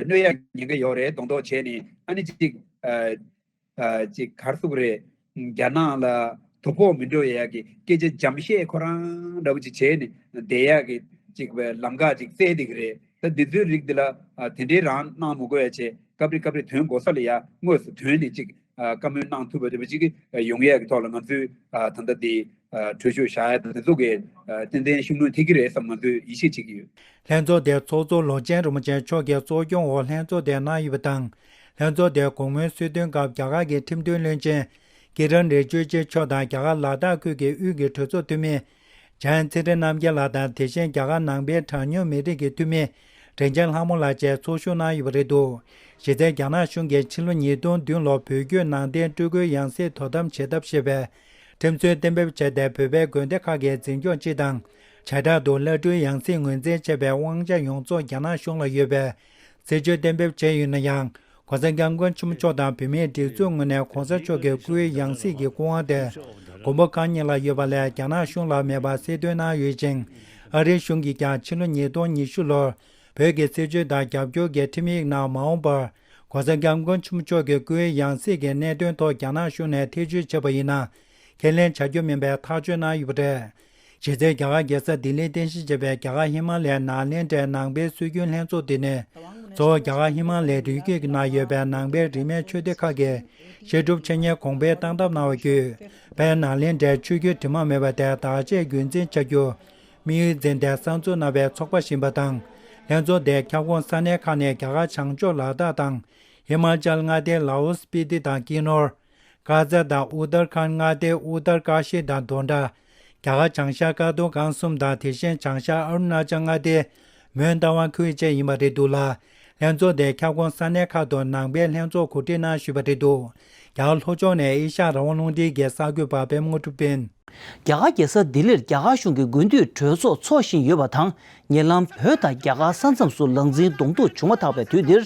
གནོད་ཡ་ཉེན་ཁ་ཡོད་རེད་མདོག་མདོག་བྱས་ནས། ཨ་ནི་གཅིག་ཨ་ཅིག་ག་རེ་ཟེར་དགོས་རེད། རྒྱ་ནག་ལ་དོ་ཕོག་མི་འགྲོ་ཡ་གི་སྐད་ཆ་འཇམ་བཤད་ཁོ་རང་འདྲ་བོ་ཅིག་བྱས་ནས་བསྡད་ཡ་གི་ཅིག་ལམ་ཁ་ཅིག་བཙལ་བསྡད་ཀྱི་རེད། ད་འདི་ཚོའི་རིགས་འདི་ལ་དེ་འདྲའི་རང་གནང་མི་དགོས་ཡ་བྱས། སྐབས་རེ་སྐབས་རེ་དོན་གོ་ས་ལ་ཡ་དངོས་སུ་ཐོན་ནས་ཅིག་བཀའ་མོལ་གནང་ཐུབ་པ་འདྲ་བོ་ཅིག་ཡོང་ཡ་གི་ཐོག་ལ་ང་ཚོས་ད་ལྟ་འདི་གྲོས་ཆོད་བཞག་ཡ་དང་དེ་ཚོ་གི་ཏན་ཏན་ཤུགས་སྣོན་ཐེབས་ཀྱི་རེད་བསམ་ང་ཚོས་ཡིད་ཆེས་བྱེད་ཀྱི་ཡོད། ལྷན་ཚོགས་དེའི་ཚོགས་གཙོ་ལོ་ཆེན་རིན་པོ་ཆེ་མཆོག་གིས་གཙོ་སྐྱོང་འོག་ལྷན་ཚོགས་དེ་གནང་ཡོད་པ་དང་། ལྷན་ཚོགས་དེའི་དགོང་མོའི་གསོལ་སྟོན་སྐབས། རྒྱ་གར་གྱི་ཁྲིམས་དོན་བློན་ཆེན་ ཀི་རན་རི་ཇི་ཇུ་མཆོག་དང་རྒྱ་གར་ལ་དྭགས་ཁུལ་གྱི་དབུས་ཀྱི་གྲོས་ཚོགས་འཐུས་མི་ཇན་ཚེ་རིང་རྣམ་རྒྱལ་ལགས་དང་། དེ་བཞིན་རྒྱ་གར་ནང་པའི་གྲངས་ཉུང་མི་རིགས་ཀྱི་འཐུས་མི་རིན་ཆེན་ལྷ་མོ་ལགས་བཅས་ཚོགས་ཞུགས་གནང་ཡོད་པ་རེད་འདུག་གཞི་རྩའི་རྒྱ་ནག་གཞུང་གིས་ཕྱི་ལོ་ཉིས་སྟོང་བདུན་ལོར་བོད་བརྒྱུད་ནང་བསྟན་སྤྲུལ་སྐུའི་ཡང་སྲིད་དོ་དམ་བྱེད་ཐབས་ཞེས་པའི་ཁྲིམས་སྲོལ་གཏན་འབེབས་བྱས་ཏེ། བོད་པའི་དགོན་སྡེ་ཁག་གི་འཛིན་སྐྱོང་སྤྱི་དང་། བྱེ་བྲག་ཏུ་བླ་སྤྲུལ་ཡང་སྲིད་ངོས་འཛིན་བྱེད་པའི་དབང་ཆ་ཡོངས་རྫོགས་རྒྱ་ནག་གཞུང་ལ་ཡོད་པའི་སྲིད་བྱུས་གཏན་འབེབས་བྱས་ཡོད་ན་ཡང་། ྋགོང་ས་ྋསྐྱབས་མགོན་ཆེན་པོ་མཆོག་དང་བོད་མིའི་སྒྲིག་འཛུགས་ངོས་ནས་ྋགོང་ས་མཆོག་གི་སྐུའི་ཡང་སྲིད་ཀྱི་སྐུ་དབང་དེ་མགོན་པོ་གང་ཉིད་ལ་ཡོད་པ་ལས་རྒྱ་ནག་གཞུང་ལ་མེད་པ་གསལ་སྟོན་གནང་ཡོད་ཅིང་། ཨ་རིའི་གཞུང་གིས་ཀྱང་ཕྱི་ལོ་ཉིས་སྟོང་ཉི་ཤུ་ལོར་བོད་ཀྱི་སྲིད་བྱུས་དང་རྒྱབ་སྐྱོར་གྱི་ཁྲིམས་ཡིག་ནང་མ་འོངས་པར་ྋགོང་ས་ྋསྐྱབས་མགོན་ཆེན་པོ་མཆོག་གི་སྐུའི་ཡང་སྲིད་ཀྱི་གནད་དོན་ཐོག་རྒྱ་ནག་གཞུང་ནས་ཐེ་བྱུས་བྱས་པ་ཡིན་ན། ཁས་ལེན་བྱ་རྒྱུ་མིན་པའི་ཐག་གཅོད་གནང་ཡོད་པ་རེད། གཞི་རྩའི་རྒྱ་གར་རྒྱལ་ས་ལྡི་ལིར་རྟེན་གཞི་བྱས་པའི་རྒྱ་གར་ཧི་མ་ལ་ཡའི་ནཱ་ལེནྡྲའི་ནང་པའི་སྲོལ་རྒྱུན་ལྷན་ཚོགས་འདི་ནི། གཙོ་བོ་རྒྱ་གར་ཧི་མ་ལ་ཡའི་རི་རྒྱུད་ཀྱི་ནང་ཡོད་པའི་ནང་པའི་རིས་མེད་ཆོས་སྡེ་ཁག་གི་བཤད་སྒྲུབ་འཆད་ཉན་གོང་འཕེལ་བཏང་ཐབས་གནང་བ་བརྒྱུད། དཔལ་ནཱ་ལེནྡྲའི་ཆོས་བརྒྱུད་དྲི་མ་མེད་པ་དེ་བདག་གཅེས་རྒྱུན་འཛིན་བྱ་རྒྱུ་དམིགས་ཡུལ་འཛིན་ཏེ་གསར་འཛུགས་གནང་བའི་ཚོགས་པ་ཞིག་ཡིན་པ་དང་། ལྷན་ཚོགས་དེའི་ཁྱབ་ཁོངས་ས་གནས་ཁག་ནས་རྒྱ་གར་བྱང་ཕྱོགས་ལ་དྭགས་དང་། ཧི་མ་ཅལ་མངའ་སྡེའི་ལའོ་སྤི་ཏི་དང་ཀི་ནོར། ཀ་ཛ་དང་ཨུ་ཏར་ཁཱན་མངའ་སྡེའི་ཨུ་ཏར་ཀ་ཤི་དང་དོན་ཁྲ། རྒྱ་གར་བྱང་ཤར་ཀ་རྡོར་སྒང་གསུམ་དང་། དེ་བཞིན་བྱང་ཤར་ཨ་རུ་ན་ཅལ་མངའ་སྡེའི་མོན་རྟ་དབང་ཁུལ་བཅས་ཡིན་པ་རེད་འདུག་ལ། ལྷན་ཚོགས་དེའི་ཁྱབ་ཁོངས་ས་གནས་ཁག་ཏུ་ནང་པའི་ལྷན་ཚོགས་གོ་སྒྲིག་གནང་ཞུས་པ་རེད་འདུག་རྒྱ་གར་ལྷོ་ཕྱོགས་ནས་ཨེ་ཤ་ཡ་རང་དབང་རླུང་འཕྲིན་གྱི་གསར་འགོད་པ་པད་མ་དངོས་གྲུབ་ཡིན། རྒྱ་གར་རྒྱལ་ས་ལྡི་ལིར་རྒྱ་གར་གཞུང་གི་དགུན་དུས་གྲོས་ཚོགས་འཚོགས་བཞིན་ཡོད་པ་དང་། ཉེ་ལམ་བོད་དང་རྒྱ་གར་ས་མཚམས་སུ་ལག་འཛིང་གདོང་ཐུག་བྱུང་མ་ཐག་པའི་དུས་འདིར།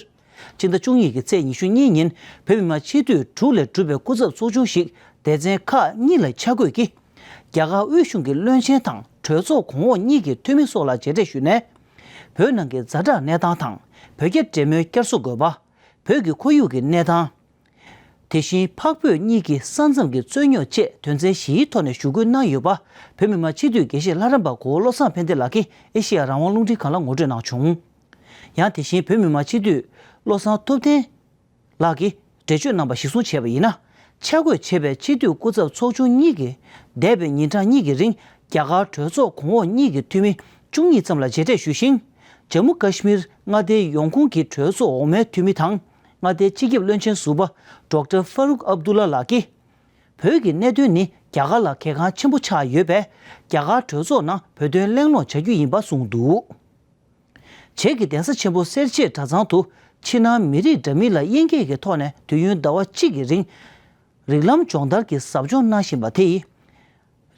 ཕྱི་ཟླ་བཅུ་གཉིས་ཀྱི་ཚེས་ཉི་ཤུ་གཉིས་ཉིན་བོད་མི་མང་སྤྱི་འཐུས་དྲུག་ལས་གྲུབ་པའི་སྐུ་ཚབ་ཚོགས་ཆུང་ཞིག་སྡེ་ཚན་ཁག་གཉིས་ལ་ཆ་བགོས་ཀྱིས། རྒྱ་གར་དབུས་གཞུང་གི་བློན་ཆེན་དང་གྲོས་ཚོགས་གོང་འོག་གཉིས་ཀྱི་འཐུས་མི་སོགས་ལ་མཇལ་འཕྲད་ཞུས་ནས། བོད་ནང་གི་ཛ་དྲག་གནས་སྟངས་དང་། བོད་རྒྱ་འབྲེལ་མོལ་བསྐྱར་གསོ་དགོས་པ། བོད་ཀྱི་ཁོར་ཡུག་གི་གནས་སྟངས། དེ་བཞིན་འཕགས་བོད་གཉིས་ཀྱི་ས་མཚམས་ཀྱི་རྩོད་རྙོག་བཅས་དོན་ཚན་བཞིའི་ཐོག་ནས་ཞུ་སྐུལ་གནང་ཡོད་པ། བོད་མི་མང་སྤྱི་འཐུས་དགེ་བཤེས་ལྷ་རམས་པ་གོ་བོ་བློ་བཟང་ཕན་བདེ་ལགས་ཀྱིས་ཨེ་ཤེ་ཡ་རང་དབང་རླུང་འཕྲིན་ཁང་ལ་ངོ་སྤྲོད་གནང་བྱུང་། ཡང་དེ་བཞིན་བོད་མི་མང་སྤྱི་འཐུས་བློ་བཟང་ཐུབ་བསྟན་ལགས་ཀྱིས་འགྲེལ་བརྗོད་གནང་པ་གཞིར་བཟུང་བྱས་པ་ཡིན་ན། ཆ་བགོས་བྱས་པའི་སྤྱི་འཐུས་སྐུ་ཚབ་ཚོགས་ཆུང་གཉིས་ཀྱིས་འདས་པའི་ཉིན་གྲངས་གཉིས་ཀྱི་རིང་རྒྱ་གར་གྲོས་ཚོགས་གོང་འོག་གཉིས་ཀྱི་འཐུས་མི་བཅུ་གཉིས་ཙམ་ལ་མཇལ་འཕྲད་ཞུས་ཤིང་། ཇམ་མུ་ཀ་ཤི་མིར་མངའ་སྡེའི་ཡོང་ཁུངས་ཀྱི་གྲོས་ཚོགས་འོག་མའི་འཐུས་མི་དང་། མངའ་སྡེའི་སྤྱི་ཁྱབ་བློན་ཆེན་ཟུར་པ་ཌོག་ཊར་ཧྥ་རུག་ཨབ་དུ་ལ་ལགས་ཀྱིས། བོད་ཀྱི་གནད་དོན་ནི་རྒྱ་གར་ལ་གལ་འགངས་ཆེན་པོ་ཆགས་ཡོད་པས། རྒྱ་གར་གྲོས་ཚོགས་ནང་བོད་དོན་གླེང་སློང་བྱ་རྒྱུ་ཡིན་པ་གསུངས་འདུག་བྱེས་ཀྱི་གདན་ས་ཆེན་པོ་སེར་བྱེས་གྲྭ་ཚང་དུ་ཕྱི་ནང་མི་རིགས་འདྲ་མིན་ལ་དབྱིན་སྐད་ཀྱི་ཐོག་ནས་དུས་ཡུན་ཟླ་བ་གཅིག་གི་རིང་རིགས་ལམ་སྦྱོང་བརྡར་གྱི་ཟབ་སྦྱོང་གནང་བཞིན་པ་དེ་ཡིས།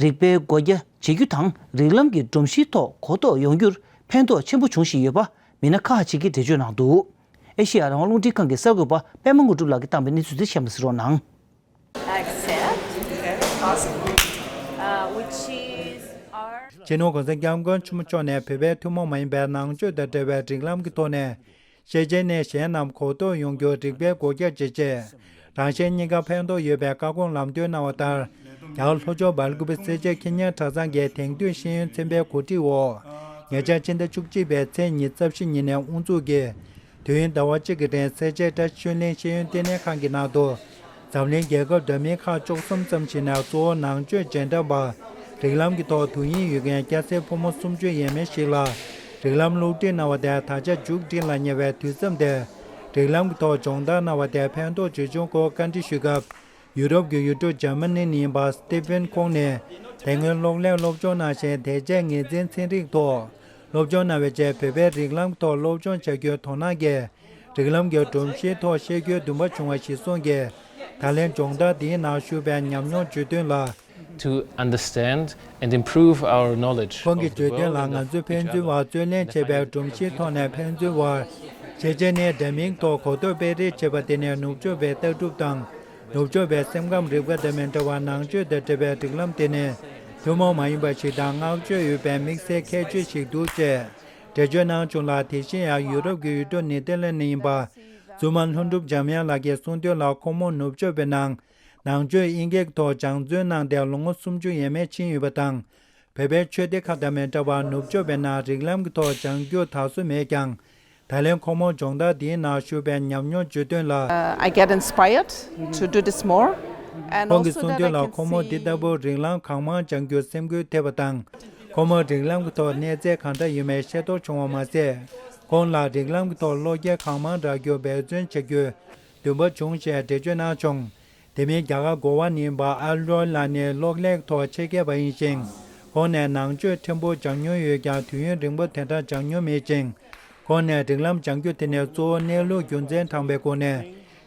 རིག་པའི་སྒོ་རྒྱ་འབྱེད་རྒྱུ་དང་རིགས་ལམ་གྱི་སྒྲོམ་གཞིའི་ཐོག་གོ་རྟོགས་ཡོང་རྒྱུར་ཕན་ཐོགས་ཆེན་པོ་བྱུང་བཞིན་ཡོད་པ་མི་སྣ་ཁག་ཅིག་གིས་འགྲེལ་བརྗོད་གནང་འདུག་ཨེ་ཤེ་ཡ་རང་དབང་རླུང་འཕྲིན་ཁང་གི་གསར་འགོད་པ་པད་མ་དངོས་གྲུབ་ལགས་ཀྱིས་བཏང་པའི་གནས་ཚུལ་དེ་གཤམ་ལ་གཟིགས་རོགས་གནང་། Accept. Okay, awesome. Uh, which is our སྤྱི་ནོར་གོང་ས་སྐྱབས་མགོན་ཆེན་པོ་མཆོག་ནས་བོད་པའི་ཐུན་མོང་མ་ཡིན་པའི་ནང་ཆོས་དང་འབྲེལ་བའི་རིགས་ལམ་གྱི་ཐོག་ནས། ཤེས་བྱའི་གནས་གཞན་རྣམས་གོ་རྟོགས་ཡོང་རྒྱུར་རིག་པའི་སྒོ་རྒྱ་འབྱེད་ཆེད། རང་གཞན་གཉིས་ཀ་ཕན་ཐོགས་ཡོད་པའི་བཀའ་དགོངས་ལམ་སྟོན་གནང་བ་ལྟར། རྒྱ་གར་ལྷོ་ཕྱོགས་སྦེལ་ཀུ་པེ་སེར་བྱེས་ཁྱི་ཉལ་གྲྭ་ཚང་གི་དེང་དུས་ཤེས་ཡོན་ཚན་པའི་གོ་སྒྲིག་འོག་ཉེ་ཆར་ཕྱི་ཟླ་བཅུ་གཅིག་པའི་ཚེས་ཉི་ཤུ་རྩ་བཞི་ཉིན་ནས་དབུ་འཛུགས་ཀྱིས། དུས་ཡུན་ཟླ་བ་གཅིག་གི་རིང་སེར་བྱེས་བཀྲ་ཤིས་ཆོས་གླིང་ཤེས་ཡོན་ལྟེ་གནས་ཁང་གི་ནང་དུ། འཛམ་གླིང་རྒྱལ་ཁབ་འདྲ་མིན་ཁག་བཅུ་གསུམ་ཙམ་ཞིག་ནས་གཙོ་བོ་ནང་ཆོས་རྗེས་འབྲང་པ། རིགས་ལམ་གྱི་ཐོག་དོན་སྙིང་ཡོད་མཁན་སྐྱ་སེར་ཕོ་མོ་སུམ་ཅུ་ཡས་མས་ཤིག་ལ། རིགས་ལམ་སློབ་ཁྲིད་གནང་བ་དེ་ད་ཆ་མཇུག་སྒྲིལ་ལ་ཉེ་བའི་དུས་མཚམས་དེར། རིགས་ལམ་གྱི་ཐོག་སྦྱོང་བརྡར་གནང་བ་དེ་ཕན་ཐོགས་ཇི་བྱུང་སྐོར་བཀའ་འདྲི་ཞུས་སྐབས། ཡུ་རོབ་ཀྱི་ཡུལ་གྲུ་འཇར་མ་ནི་ནས་ཡིན་པ་སྟི་ཕན་ཁོང་ནས། དེ་སྔོན་གློག་ཀླད་སློབ་སྦྱོང་གནང་ཞིང་དེ་རྗེས་ངོས་འཛིན་ཚན་རིག་ཐོག་སློབ་སྦྱོང་གནང་བའི་རྗེས་བོད་པའི་རིགས་ལམ་ཐོག་སློབ་སྦྱོང་བྱ་རྒྱུའི་དོ་སྣང་གིས། རིགས་ལམ་གྱི་སྒྲོམ་གཞིའི་ཐོག་ཤེས་རྒྱུའི་འདུན་པ་བྱུང་བ་གཞིར་བཟུང་གིས། ད་ལན་སྦྱོང་བརྡར་འདིའི་ནང་ཞུགས་པའི་ཉམས་མྱོང་བརྗོད་དོན་ལ། To understand and improve our knowledge of the world and of each other. ཁོང་གིས་བརྗོད་དོན་ལ། ང་ཚོའི་ཕན་ཚུན་བར་རྩོད་གླེང་བྱེད་པའི་སྒྲོམ་གཞིའི་ཐོག་ནས་ཕན་ཚུན་བར། ཤེས་བྱའི་གནས་འདྲ་མིན་ཐོག་གོ་རྟོགས་སྤེལ་རེས་བྱེད་པ་དེ་ནི་ནུབ་ཕྱོགས་པའི་ལྟ་གྲུབ་དང་། ནུབ་ཕྱོགས་པའི་སེམས་ཁམས་རིག་པ་དང་མི་འདྲ་བར་ནང་ཆོས་དང་འབྲེལ་བའི་རིགས་ལམ་དེ་ནི་ཐུན་མོང་མ་ཡིན་པ་ཞིག་དང་བསྔགས་བརྗོད་ཡོད་པའི་དམིགས་བསལ་ཁྱད་ཆོས་ཤིག་འདུག་ཅེས་འགྲེལ་བརྗོད་གནང་བྱུང་ལ། དེ་བཞིན་ཡང་ཡུ་རོབ་ཀྱི་ཡུལ་གྲུ་ནེ་ཐར་ལན་ནས་ཡིན་པ། བཙུན་མ་ལྷུན་གྲུབ་འཇམ་དབྱངས་ལགས་ཀྱིས་གསུངས་དོན་ལ། ཁོང་མོ་ནུབ་ཕྱོགས་པའི་ནང་ནང་ཆོས་དབྱིན་སྐད་ཐོག་སྦྱང་བརྩོན་གནང་སྟེ་ལོ་ངོ་སུམ་ཅུ་ཡས་མས་ཕྱིན་ཡོད་པ་དང་། བོད་པའི་ཆོས་སྡེ་ཁག་དང་མི་འདྲ་བར་ནུབ་ཕྱོགས་པའི་ནང་རིགས་ལམ་གྱི་ཐོག་སྦྱང་རྒྱུ་དར་སྲོལ་མེད་ཀྱང་། ད་ལན་ཁོང་མོ་སྦྱོང་བརྡར་འདིའི་ནང་ཞུགས་པའི་ཉམས་མྱོང་བརྗོད་དོན་ལ། Uh, I get inspired to do this more. And ཁོང་གིས་also གསུངས་that I དོན་ལ། can ཁོང་མོ་འདི see ལྟ་བུ་རིགས་ལམ་གང་མང་སྦྱང་རྒྱུར་སེམས་འགུལ་ཐེབས་པ་དང་། ཁོང་མོ་རིགས་ལམ་གྱི་ཐོག་གནས་ཚད་གང་འདྲ་ཡོད་མེད་ཤེས་རྟོགས་བྱུང་བ་མ་ཟད། ཁོང་ལ་རིགས་ལམ་གྱི་ཐོག་བློ་སྐྱེད་གང་མང་རག་རྒྱུར་འབད་བརྩོན་བྱ་རྒྱུའི་འདུན་པ་བྱུང་ཞེས་འགྲེལ་བརྗོད་གནང་བྱུང་། དེ་མིན་རྒྱ་གར་འགོ་བ་ནི་པ་ཨལ་རོལ་ལགས་ནི་གློག་ཀླད་ཐོག་ཆེད་མཁས་པ་ཡིན་ཞིང་། ཁོང་ནས་ནང་ཆོས་ཕྲན་བུ་སྦྱངས་མྱོང་ཡོད་ཀྱང་དུས་ཡུན་རིང་པོ་དེ་འདྲ་སྦྱངས་མྱོང་མེད་ཅིང་། ཁོང་ནས་རིགས་ལམ་སྦྱང་རྒྱུ་དེ་ནི་གཙོ་བོ་གནས་ལུགས་རྒྱུ་མཚན་དྲངས་པའི་སྒོ་ནས་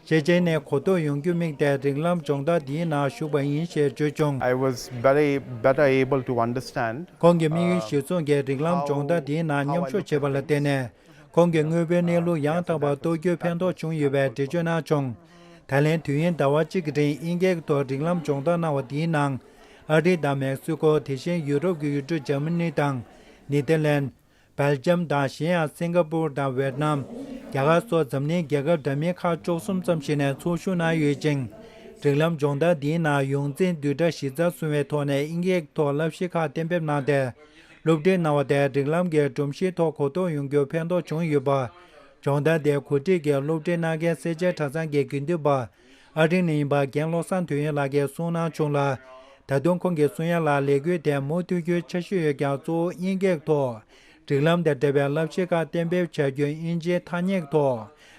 ཤེས་བྱའི་གནས་གོ་རྟོགས་ཡོང་རྒྱུ་དམིགས་ཏེ་རིགས་ལམ་སྦྱོང་བརྡར་འདིའི་ནང་ཞུགས་པ་ཡིན་ཞེས་བརྗོད་བྱུང་། I was very better able to understand. ཁོང་གིས་དམིགས་ཡུལ་གཞིར་བཟུང་གིས་རིགས་ལམ་སྦྱོང་བརྡར་འདིའི་ནང་མཉམ་ཞུགས་བྱས་པ་ལ་བརྟེན་ནས། ཁོང་གིས་དངོས་པོའི་གནས་ལུགས་ཡང་དག་པར་རྟོགས་རྒྱུར་ཕན་ཐོགས་བྱུང་ཡོད་པའི་འགྲེལ་བརྗོད་གནང་བྱུང་། ད་ལན་དུས་ཡུན་ཟླ་བ་གཅིག་གི་རིང་དབྱིན་སྐད་ཐོག་རིགས་ལམ་སྦྱོང་བརྡར་གནང་བ་དེའི་ནང་། ཨ་རི་དང་མེག་སི་ཀོ། དེ་བཞིན་ཡུ་རོབ་ཀྱི་ཡུལ་གྲུ་འཇར་མ་ནི་དང་ནེ་ཐར་ལན། སྦེལ་ཇམ་དང་གཞན་ཡང་སིང་ག་པུར་དང་ཝེད་ནམ། རྒྱ་གར་སོགས་འཛམ་གླིང་རྒྱལ་ཁབ་འདྲ་མིན་ཁག་བཅུ་གསུམ་ཙམ་ཞིག་ནས་ཚོགས་ཞུགས་གནང་ཡོད་ཅིང་། རིགས་ལམ་སྦྱོང་བརྡར་འདིའི་ནང་ཡོངས་འཛིན་བསྡུས་གྲྭ་གཞི་རྩར་བཟུང་བའི་ཐོག་ནས་དབྱིན་སྐད་ཐོག་བསླབ་གཞི་ཁག་གཏན་འབེབས་གནང་སྟེ། སློབ་ཁྲིད་གནང་བ་དེ་རིགས་ལམ་གྱི་སྒྲོམ་གཞིའི་ཐོག་གོ་རྟོགས་ཡོང་རྒྱུར་ཕན་ཐོགས་བྱུང་ཡོད་པ། སྦྱོང་བརྡར་དེ་གོ་སྒྲིག་གིས་སློབ་ཁྲིད་གནང་མཁན་སེར་བྱེས་གྲྭ་ཚང་གི་དགེ་འདུན་པ། ཨ་རི་ནས་ཡིན་པ་རྒན་བློ་བཟང་དོན་ཡོད་ལགས་ཀྱིས་གསུངས་གནང་བྱུང་ལ། ད་དུང་ཁོང་གིས་གསུང་ཡ་ལ་ལས་འགུལ་དེ་མུ་མཐུད་རྒྱུའི་འཆར་གཞི་ཡོད་ཀྱང་གཙོ་བོ་དབྱིན་སྐད་ཐོག་རིགས་ལམ་དང་འབྲེལ་བའི་བསླབ་གཞི་ཁག་གཏན་འབེབས་བྱ་རྒྱུའི་དབྱིན་ཇིའི་ཐ་སྙད་ཐོག་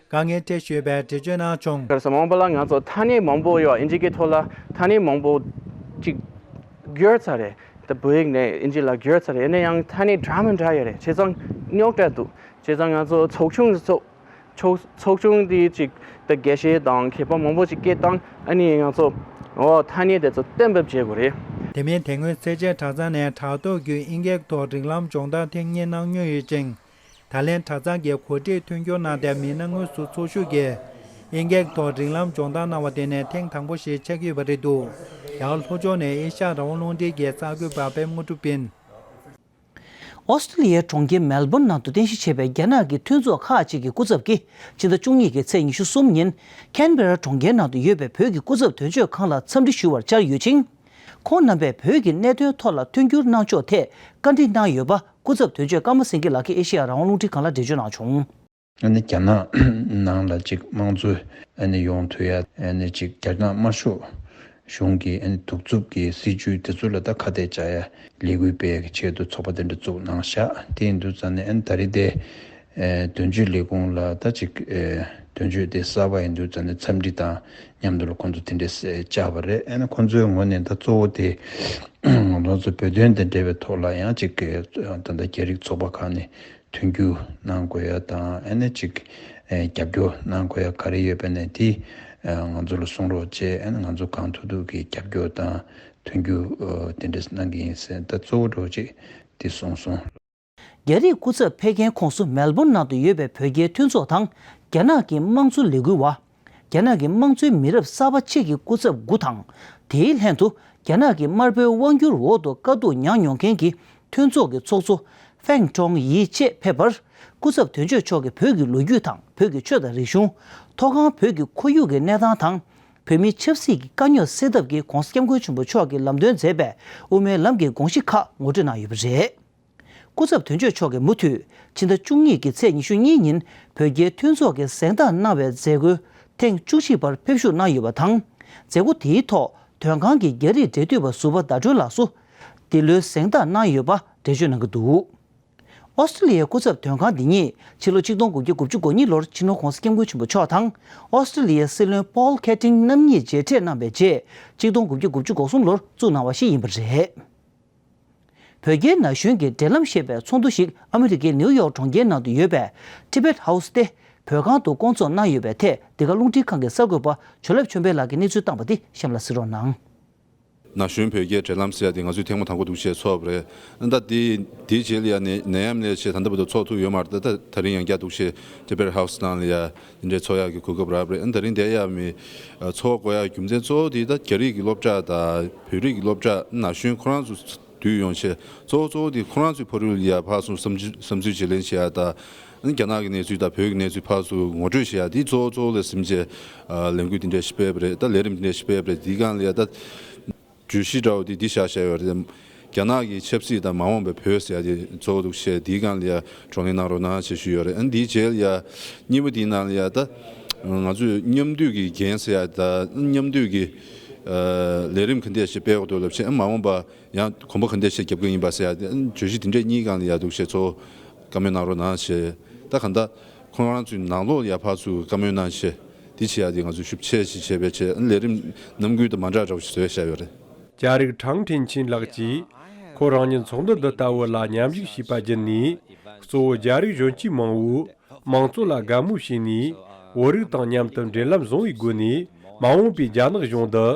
དཀའ་ངལ་འཕྲད་བཞིན་ཡོད་པའི་འགྲེལ་བརྗོད་གནང་བྱུང་། ག་རེ་ཟེར་མང་པོ་ལ་ང་ཚོ་ཐ་སྙད་མང་པོ་ཡོད། དབྱིན་ཇི་སྐད་ཐོག་ལ་ཐ་སྙད་མང་པོ་ཅིག་བསྒྱུར་ཚར་རེད། ད་བོད་ཡིག་ནས་དབྱིན་ཇི་ལ་བསྒྱུར་ཚར་རེད། ཡིན་ན་ཡང་ཐ་སྙད་འདྲ་མི་འདྲ་ཡོད་རེད། བྱས་ཙང་རྙོག་དྲ་འདུག་བྱས་ཙང་ང་ཚོ་ཚོགས་ཆུང་ཚོགས་ཚོགས་ཚོགས་ཆུང་དེ་ཅིག་ད་དགེ་བཤེས་དང་མཁས་པ་མང་པོ་ཅིག་སྐད་བཏང་ཨ་ནི་ང་ཚོ་འོ་ཐ་སྙད་དེ་ཚོ་གཏན་འབེབས་བྱེད་དགོས་རེད། དེ་མིན་དེ་སྔོན་སེར་བྱེས་གྲྭ་ཚང་ནས་དྲ་ཐོག་བརྒྱུད་དབྱིན་སྐད་ཐོག་རིགས་ལམ་སྦྱོང་བརྡར་ཐེངས་གཉིས་གནང་མྱོང་ཡོད་ཅིང་། ད་ལན་གྲྭ་ཚང་གི་གོ་སྒྲིག་མཐུན་འགྱུར་གནང་སྟེ་མི་སྣ་དངོས་སུ་ཚོགས་ཞུགས་ཀྱིས་དབྱིན་སྐད་ཐོག་རིགས་ལམ་སྦྱོང་བརྡར་གནང་བ་དེ་ནི་ཐེངས་དང་པོ་ཞིག་ཆགས་ཀྱི་ཡོད་པ་རེད་འདུག་ཡང་ལྷོ་ཕྱོགས་ནས་ཨེ་ཤ་ཡ་རང་དབང་རླུང་འཕྲིན་གྱི་གསར་འགོད་པ་པད་མ་དངོས་གྲུབ་ཡིན། ཨོ་སི་ཀྲི་ལི་ཡའི་གྲོང་ཁྱེར་མེལ་བོན་ནང་དུ་རྟེན་གཞི་བྱས་པའི་རྒྱ་ནག་གི་མཐུན་ཚོགས་ཁག་ཅིག་གི་སྐུ་ཚབ་ཀྱིས་ཕྱི་ཟླ་བཅུ་གཉིས་ཀྱི་ཚེས་ཉི་ཤུ་གསུམ་ཉིན་ཁན་བེ་ར་གྲོང་ཁྱེར་ནང་དུ་ཡོད་པའི་བོད་ཀྱི་སྐུ་ཚབ་དོན་གཅོད་ཁང་ལ་འཚམས་འདྲི་ཞུ་བར་བཅར་ཡོད་ཅིང་། ཁོང་རྣམ་པས་བོད་ཀྱི་གནད་དོན་ཐོག་ལ་མཐུན་འགྱུར་གནང་ཕྱོགས་ཐད་བཀའ་འདྲི་གནང་ཡོད་པ། སྐུ་ཚབ་དོན་གཅོད་ཀརྨ་སེང་གེ་ལགས་ཀྱིས་ཨེ་ཤེ་ཡ་རང་དབང་རླུང་འཕྲིན་ཁང་ལ་འགྲེལ་བརྗོད་གནང་བྱུང་། ཨ་ནི་རྒྱ་ནག་ནང་ལ་ཅིག་དམངས་གཙོ་ཨ་ནི་ཡོང་ཐུབ་ཡ། ཨ་ནི་ཅིག་རྒྱ་ནག་དམར་ཤོག་གཞུང་གི་ཨ་ནི་གདུག་རྩུབ་ཀྱི་སྲིད་བྱུས་དེ་ཚོ་ལ་ད་ཁ་གཏད་བཅག་ཡ་ལས་འགུལ་སྤེལ་ཡ་གི་ཆེད་དུ་ཚོགས་པ་དེ་འདྲ་བཙུགས་གནང་ཤག་དེ་ཡིན་དུས་ཙང་ནས་ཨ་ནི་ད་རེས་དེ་ཨ་དོན་གཅོད་ལས་ཁུངས་ལ་ད་ཅིག་ཨ་དོན་གཅོད་དེ་གསར་པ་ཡིན་དུས་ཙང་ནས་འཚམས་འདྲི་དང་མཉམ་དུ་ལ་ཁོང་ཚོ་དེ་འདྲས་བཅར་བ་རེད། ཨ་ནི་ཁོང་ཚོའི་ངོས་ནས་ད་གཙོ་བོ་དེ་ང་རང་ཚོ་བོད་དོན་དང་འབྲེལ་བའི་ཐོག་ལ་ཡང་ཅིག་ད་ལྟ་རྒྱ་རིགས་ཚོགས་པ་ཁག་ནས་མཐུན་འགྱུར་གནང་དགོས་ཡ་དང་ཨ་ནི་ཅིག་རྒྱབ་སྐྱོར་གནང་དགོས་ཡ་ག་རེ་ཡོད་པ་ནས་དེ་ང་ཚོ་ལ་གསུང་རོགས་བྱས། ཨ་ནི་ང་ཚོ་གང་ཐུབ་ཐུབ་ཀྱིས་རྒྱབ་སྐྱོར་དང་མཐུན་འགྱུར་དེ་འདྲ་གནང་གི་ཡིན་ཟེར། ད་གཙོ་བོ་འདྲ་བོ་ཅིག་དེ་གསུངས་སོང་། རྒྱ་རིགས་སྐུ་ཚབ་ཕེབས་མཁན་ཁོངས་སུ་མེལ་བོན་ནང་དུ་ཡོད་པའི་བོད་རྒྱའི་མཐུན་ཚོགས་དང་རྒྱ་ནག་གི་དམངས་གཙོ་ལས་འགུལ་བ། རྒྱ་ནག་གི་དམངས་གཙོའི་མི་རབས་གསར་པ་ཆེད་ཀྱི་སྐུ་ཚབ་དགུ་དང་། དེའི་ལྷན་དུ་རྒྱ་ནག་གི་དམར་པོའི་དབང་སྒྱུར་འོག་ཏུ་དཀའ་སྡུག་མྱངས་མྱོང་མཁན་གྱི་མཐུན་ཚོགས་ཀྱི་ཚོགས་གཙོ་ཧྥེང་ཀྲོང་ཡི་བཅས་ཕེབས་པར། སྐུ་ཚབ་དོན་གཅོད་མཆོག་གིས་བོད་ཀྱི་ལོ་རྒྱུས་དང་བོད་ཀྱི་ཆོས་དང་རིག་གཞུང་། མཐོ་སྒང་བོད་ཀྱི་ཁོར་ཡུག་གི་གནས་སྟངས་དང་། བོད་མིའི་ཆབ་སྲིད་ཀྱི་དཀའ་རྙོག་སེལ་ཐབས་ཀྱི་༧གོང་ས་༧སྐྱབས་མགོན་ཆེན་པོ་མཆོག་གིས་ལམ་སྟོན་མཛད་པའི་དབུ་མའི་ལམ་གྱི་དགོངས་གཞི་ཁག་ངོ་སྤྲོད་གནང་ཡོད་པ་རེད། སྐུ་ཚབ་དོན་གཅོད་མཆོག་གིས་མུ་མཐུད་ཕྱི་ཟླ་བཅུ་གཉིས་ཀྱི་ཚེས་ཉི་ཤུ་གཉིས་ཉིན་བོད་རྒྱའི་མཐུན་ཚོགས་ཀྱིས་གཟེངས་རྟགས་གནང་བའི་མཛད་སྒོའི་ཐེངས་བཅུ་གཅིག་པར་ཕེབས་ཞུགས་གནང་ཡོད་པ་དང་། མཛད་སྒོ་དེའི་ཐོག་དོན་ཁང་གི་རྒྱ་རིགས་འབྲེལ་མཐུད་པ་ཟུར་པ་ཟླ་སྒྲོན་ལགས་སུ་འདི་ལོའི་གཟེངས་རྟགས་གནང་ཡོད་པ་འགྲེལ་བརྗོད་གནང་གི་འདུག་ཨོ་སི་ཀྲི་ལི་ཡའི་སྐུ་ཚབ་དོན་ཁང་འདི་ཉིད་ཕྱི་ལོ་ཆིག་སྟོང་དགུ་བརྒྱ་དགུ་བཅུ་གོ་གཉིས་ལོར་སྤྱི་ནོར་༧གོང་ས་༧སྐྱབས་མགོན་ཆེན་པོ་མཆོག་དང་ཨོ་སི་ཀྲི་ལི་ཡའི་སྲིད་བློན་པོལ་ཁེ་ཏིང་རྣམ་གཉིས་མཇལ་འཕྲད་གནང་བའི་རྗེས་ཆིག་སྟོང་དགུ་བརྒྱ་དགུ་བཅུ་གོ་གསུམ་ལོར་བཙུགས་གནང་བ་ཞིག་ཡིན་པ་རེད། བོད་རྒྱའི་ན་གཞོན་གྱི་འབྲེལ་ལམ་ཞེས་པའི་ཚོགས་འདུ་ཞིག་ཨ་མི་རི་ཀའི་ནེའུ་ཡོག་གྲོང་ཁྱེར་ནང་དུ་ཡོད་པའི་Tibet House་སྟེ་བོད་ཁང་དུ་བསྐོང་ཚོགས་གནང་ཡོད་པའི་ཐད་འདི་ག་རླུང་འཕྲིན་ཁང་གི་གསར་འགོད་པ་ཇོ་ལེབ་ཆོས་འཕེལ་ལགས་ཀྱིས་གནས་ཚུལ་བཏང་བ་འདི་གཤམ་ལ་གཟིགས་རོགས་གནང་། ན་གཞོན་བོད་རྒྱའི་འབྲེལ་ལམ་ཟེར་ཡ་དེ་ང་ཚོས་ཐེངས་མ་དང་པོ་འདུག་བྱས་ཚོགས་པ་རེད། ད་དེ་དེའི་རྗེས་ལ་ཡ་ནད་ནད་ཡམས་ལས་བྱས་ད་ལྟ་བར་དུ་ཚོགས་ཐུབ་ཡོད་མ་རེད། ད་ད་རིང་ཡང་བསྐྱར་འདུག་བྱས་Tibet House་ནང་ལ་ཡ་དེ་འདྲའི་ཚོགས་ཡག་གི་གོ་སྐབས་རག་པ་རེད། ད་རིང་དེ་ཡ་མི་ཚོགས་དགོས་ཡ་རྒྱུ་མཚན་གཙོ་བོ་དེ་ད་རྒྱ་རིགས་ཀྱི་སློབ་གྲྭ་དང་བོད་རིགས་ཀྱི་སློབ་གྲྭ་ན་གཞོན་ཁོ་རང་ཚོ་འདུས་ཡོང་བྱས་གཙོ་བོ་གཙོ་བོ་དེ་ཁོ་རང་ཚོའི་ཕ་རོལ་ལ་ཡ་ཕར་ཚུར་བསམ་ཚུལ་བསམ་ཚུལ་བརྗེ་ལེན་བྱེད་ཡ་དང་། རྒྱ་ནག་གི་གནས་ཚུལ་དང་བོད་ཀྱི་གནས་ཚུལ་ཕར་ཚུར་ངོ་སྤྲོད་བྱེད་ཡ་དེ་གཙོ་བོ་གཙོ་བོ་ལ་ཟིན་བྱས་ལས་འགུལ་དེ་འདྲ་ཞིག་སྤེལ་བ་རེད། ད་ལས་རིམ་དེ་འདྲ་ཞིག་སྤེལ་བ་རེད། དེའི་སྒང་ལ་ཡ་ད་བརྗོད་གཞི་འདྲ་བོ་དེ་འདི་བཞག་བཞག་ཡོད་རེད། རྒྱ་ནག་གི་ཆབ་སྲིད་དང་མ་འོངས་པའི་བོད་ཟེར་ཡ་དེ་གཙོ་བོ་འདུག་བྱས་དེའི་སྒང་ལ་ཡ་བགྲོ་གླེང་གནང་རོགས་གནང་ཞེས་ཞུས་ཡོད་རེད། ཨ་ནི་དེའི་རྗེས་ལ་ཡ་གཉིས་པ་དེའི་ནང་ལ་ཡ་ད་ང་ཚོས་མཉམ་འདུས་ཀྱི་འགན་ཟེར་ཡ་ད་མཉམ་འདུས་ཀྱི་ལས་རིམ་ག་འདྲ་ཞིག་སྤེལ་དགོས་འདུག་ལབ་བྱས་མ་འོངས་པ། ཡང་གོམ་པ་ག་འདྲ་ཞིག་རྒྱབ་ཀྱི་ཡིན་པ་ཟེར་ཡ་དེ་བརྗོད་གཞི་དེ་འདྲས་གཉིས་སྒང་ལ་ཡ་འདུག་བྱས་ཚོ་བཀའ་མོལ་གནང་རོགས་གནང་ཞེས། ད་ག་འདྲ་ཁོང་རང་ཚོའི་ནང་ལོགས་ལ་ཡ་ཕར་ཚུར་བཀའ་མོལ་གནང་ཞེས་ དེ་བྱེད་ཡ་དེ་ང་ཚོས་ཤུགས་ཆེ་ཞིག་བྱས་པའི་ཆེད་ཨ་ནི་ལས་རིམ་ནམ་རྒྱུན་དང་མ་འདྲ་འདྲ་བོ་ཞིག་བཟོས་བཞག་ཡོད་རེད། རྒྱ་རིགས་ཁྲང་ཁྲིན་ཆིན་ལགས་ཀྱིས་ཁོ་རང་ཉིད་ཚོགས་འདུ་འདི་ལྟ་བུ་ལ་མཉམ་ཞུགས་བྱས་པ་བརྒྱུད་ནས། གཙོ་བོ་རྒྱ་རིགས་གཞོན་སྐྱེས་མང་བོས་མང་གཙོ་ལ་དགའ་མོས་བྱས་ནས། བོད་རིགས་དང་མཉམ་དུ་འབྲེལ་ལམ་བཟང་བའི་སྒོ་ནས་མ་འོངས་པའི་རྒྱ་ནག་གཞུང་འདི་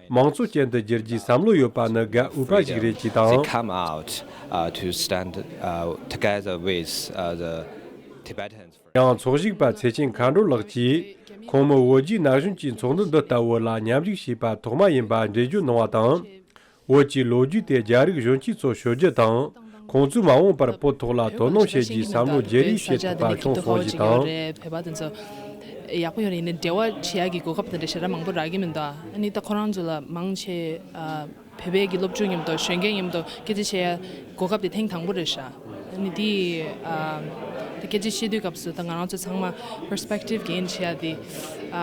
མང་གཙོ་ཅན་དུ་བསྒྱུར་རྒྱུའི་བསམ་བློ་ཡོད་པ་ནི་དགའ་འོས་པ་ཞིག་རེད་ཅེས་དང་། They come out, uh, to stand, uh, together with, uh, the Tibetans. ཡང་ཚོགས་ཞུགས་པ་ཚེ་ཆེན་མཁའ་འགྲོ་ལགས་ཀྱིས་ཁོང་མོ་བོད་བརྒྱུད་ན་གཞོན་གྱི་ཚོགས་འདུ་འདི་ལྟ་བུ་ལ་མཉམ་ཞུགས་བྱས་པ་ཐོག་མ་ཡིན་པ་འགྲེལ་བརྗོད་གནང་བ་དང་། བོད་ཀྱི་ལོ་རྒྱུས་དེ་རྒྱ་རིགས་གཞོན་སྐྱེས་ཚོར་ཤོད་རྒྱུ་དང་། ཁོང་ཚོས་མ་འོངས་པར་བོད་ཐོག་ལ་དོ་སྣང་བྱེད་རྒྱུའི་བསམ་བློ་བརྗེ་རེས་བྱེད་ཐུབ་པ་མཚོན་དགོས་ཞེས་དང་། བོད་པ་དེ་ཚོ་ཡག་པོ་ཡོད་རེད། ཡིན་ནའི་འབྲེལ་བ་བྱེད་ཡག་གི་གོ་སྐབས་དེ་འདྲ་ཞེ་དྲག་མང་པོ་རག་གི་མི་འདུག་ཨ་ནི་ད་ཁོ་རང་ཚོ་ལ་མང་ཆེ་བོད་པའི་གི་སློབ་ཕྲུག་མཉམ་དུ་གཞོན་སྐྱེས་མཉམ་དུ་སྐད་ཆ་བཤད་ཡ་གོ་སྐབས་དེ་ཐེངས་དང་པོ་རེད་ཤག་ཨ་ནི་དེ་ཨ་དེ་སྐད་ཆ་བཤད་དུས་སྐབས་སུ་ད་ང་རང་ཚོ་ཚང་མ་པར་སི་པེག་ཊིབ་གེན་བྱེད་ཡ་དེ་ཨ་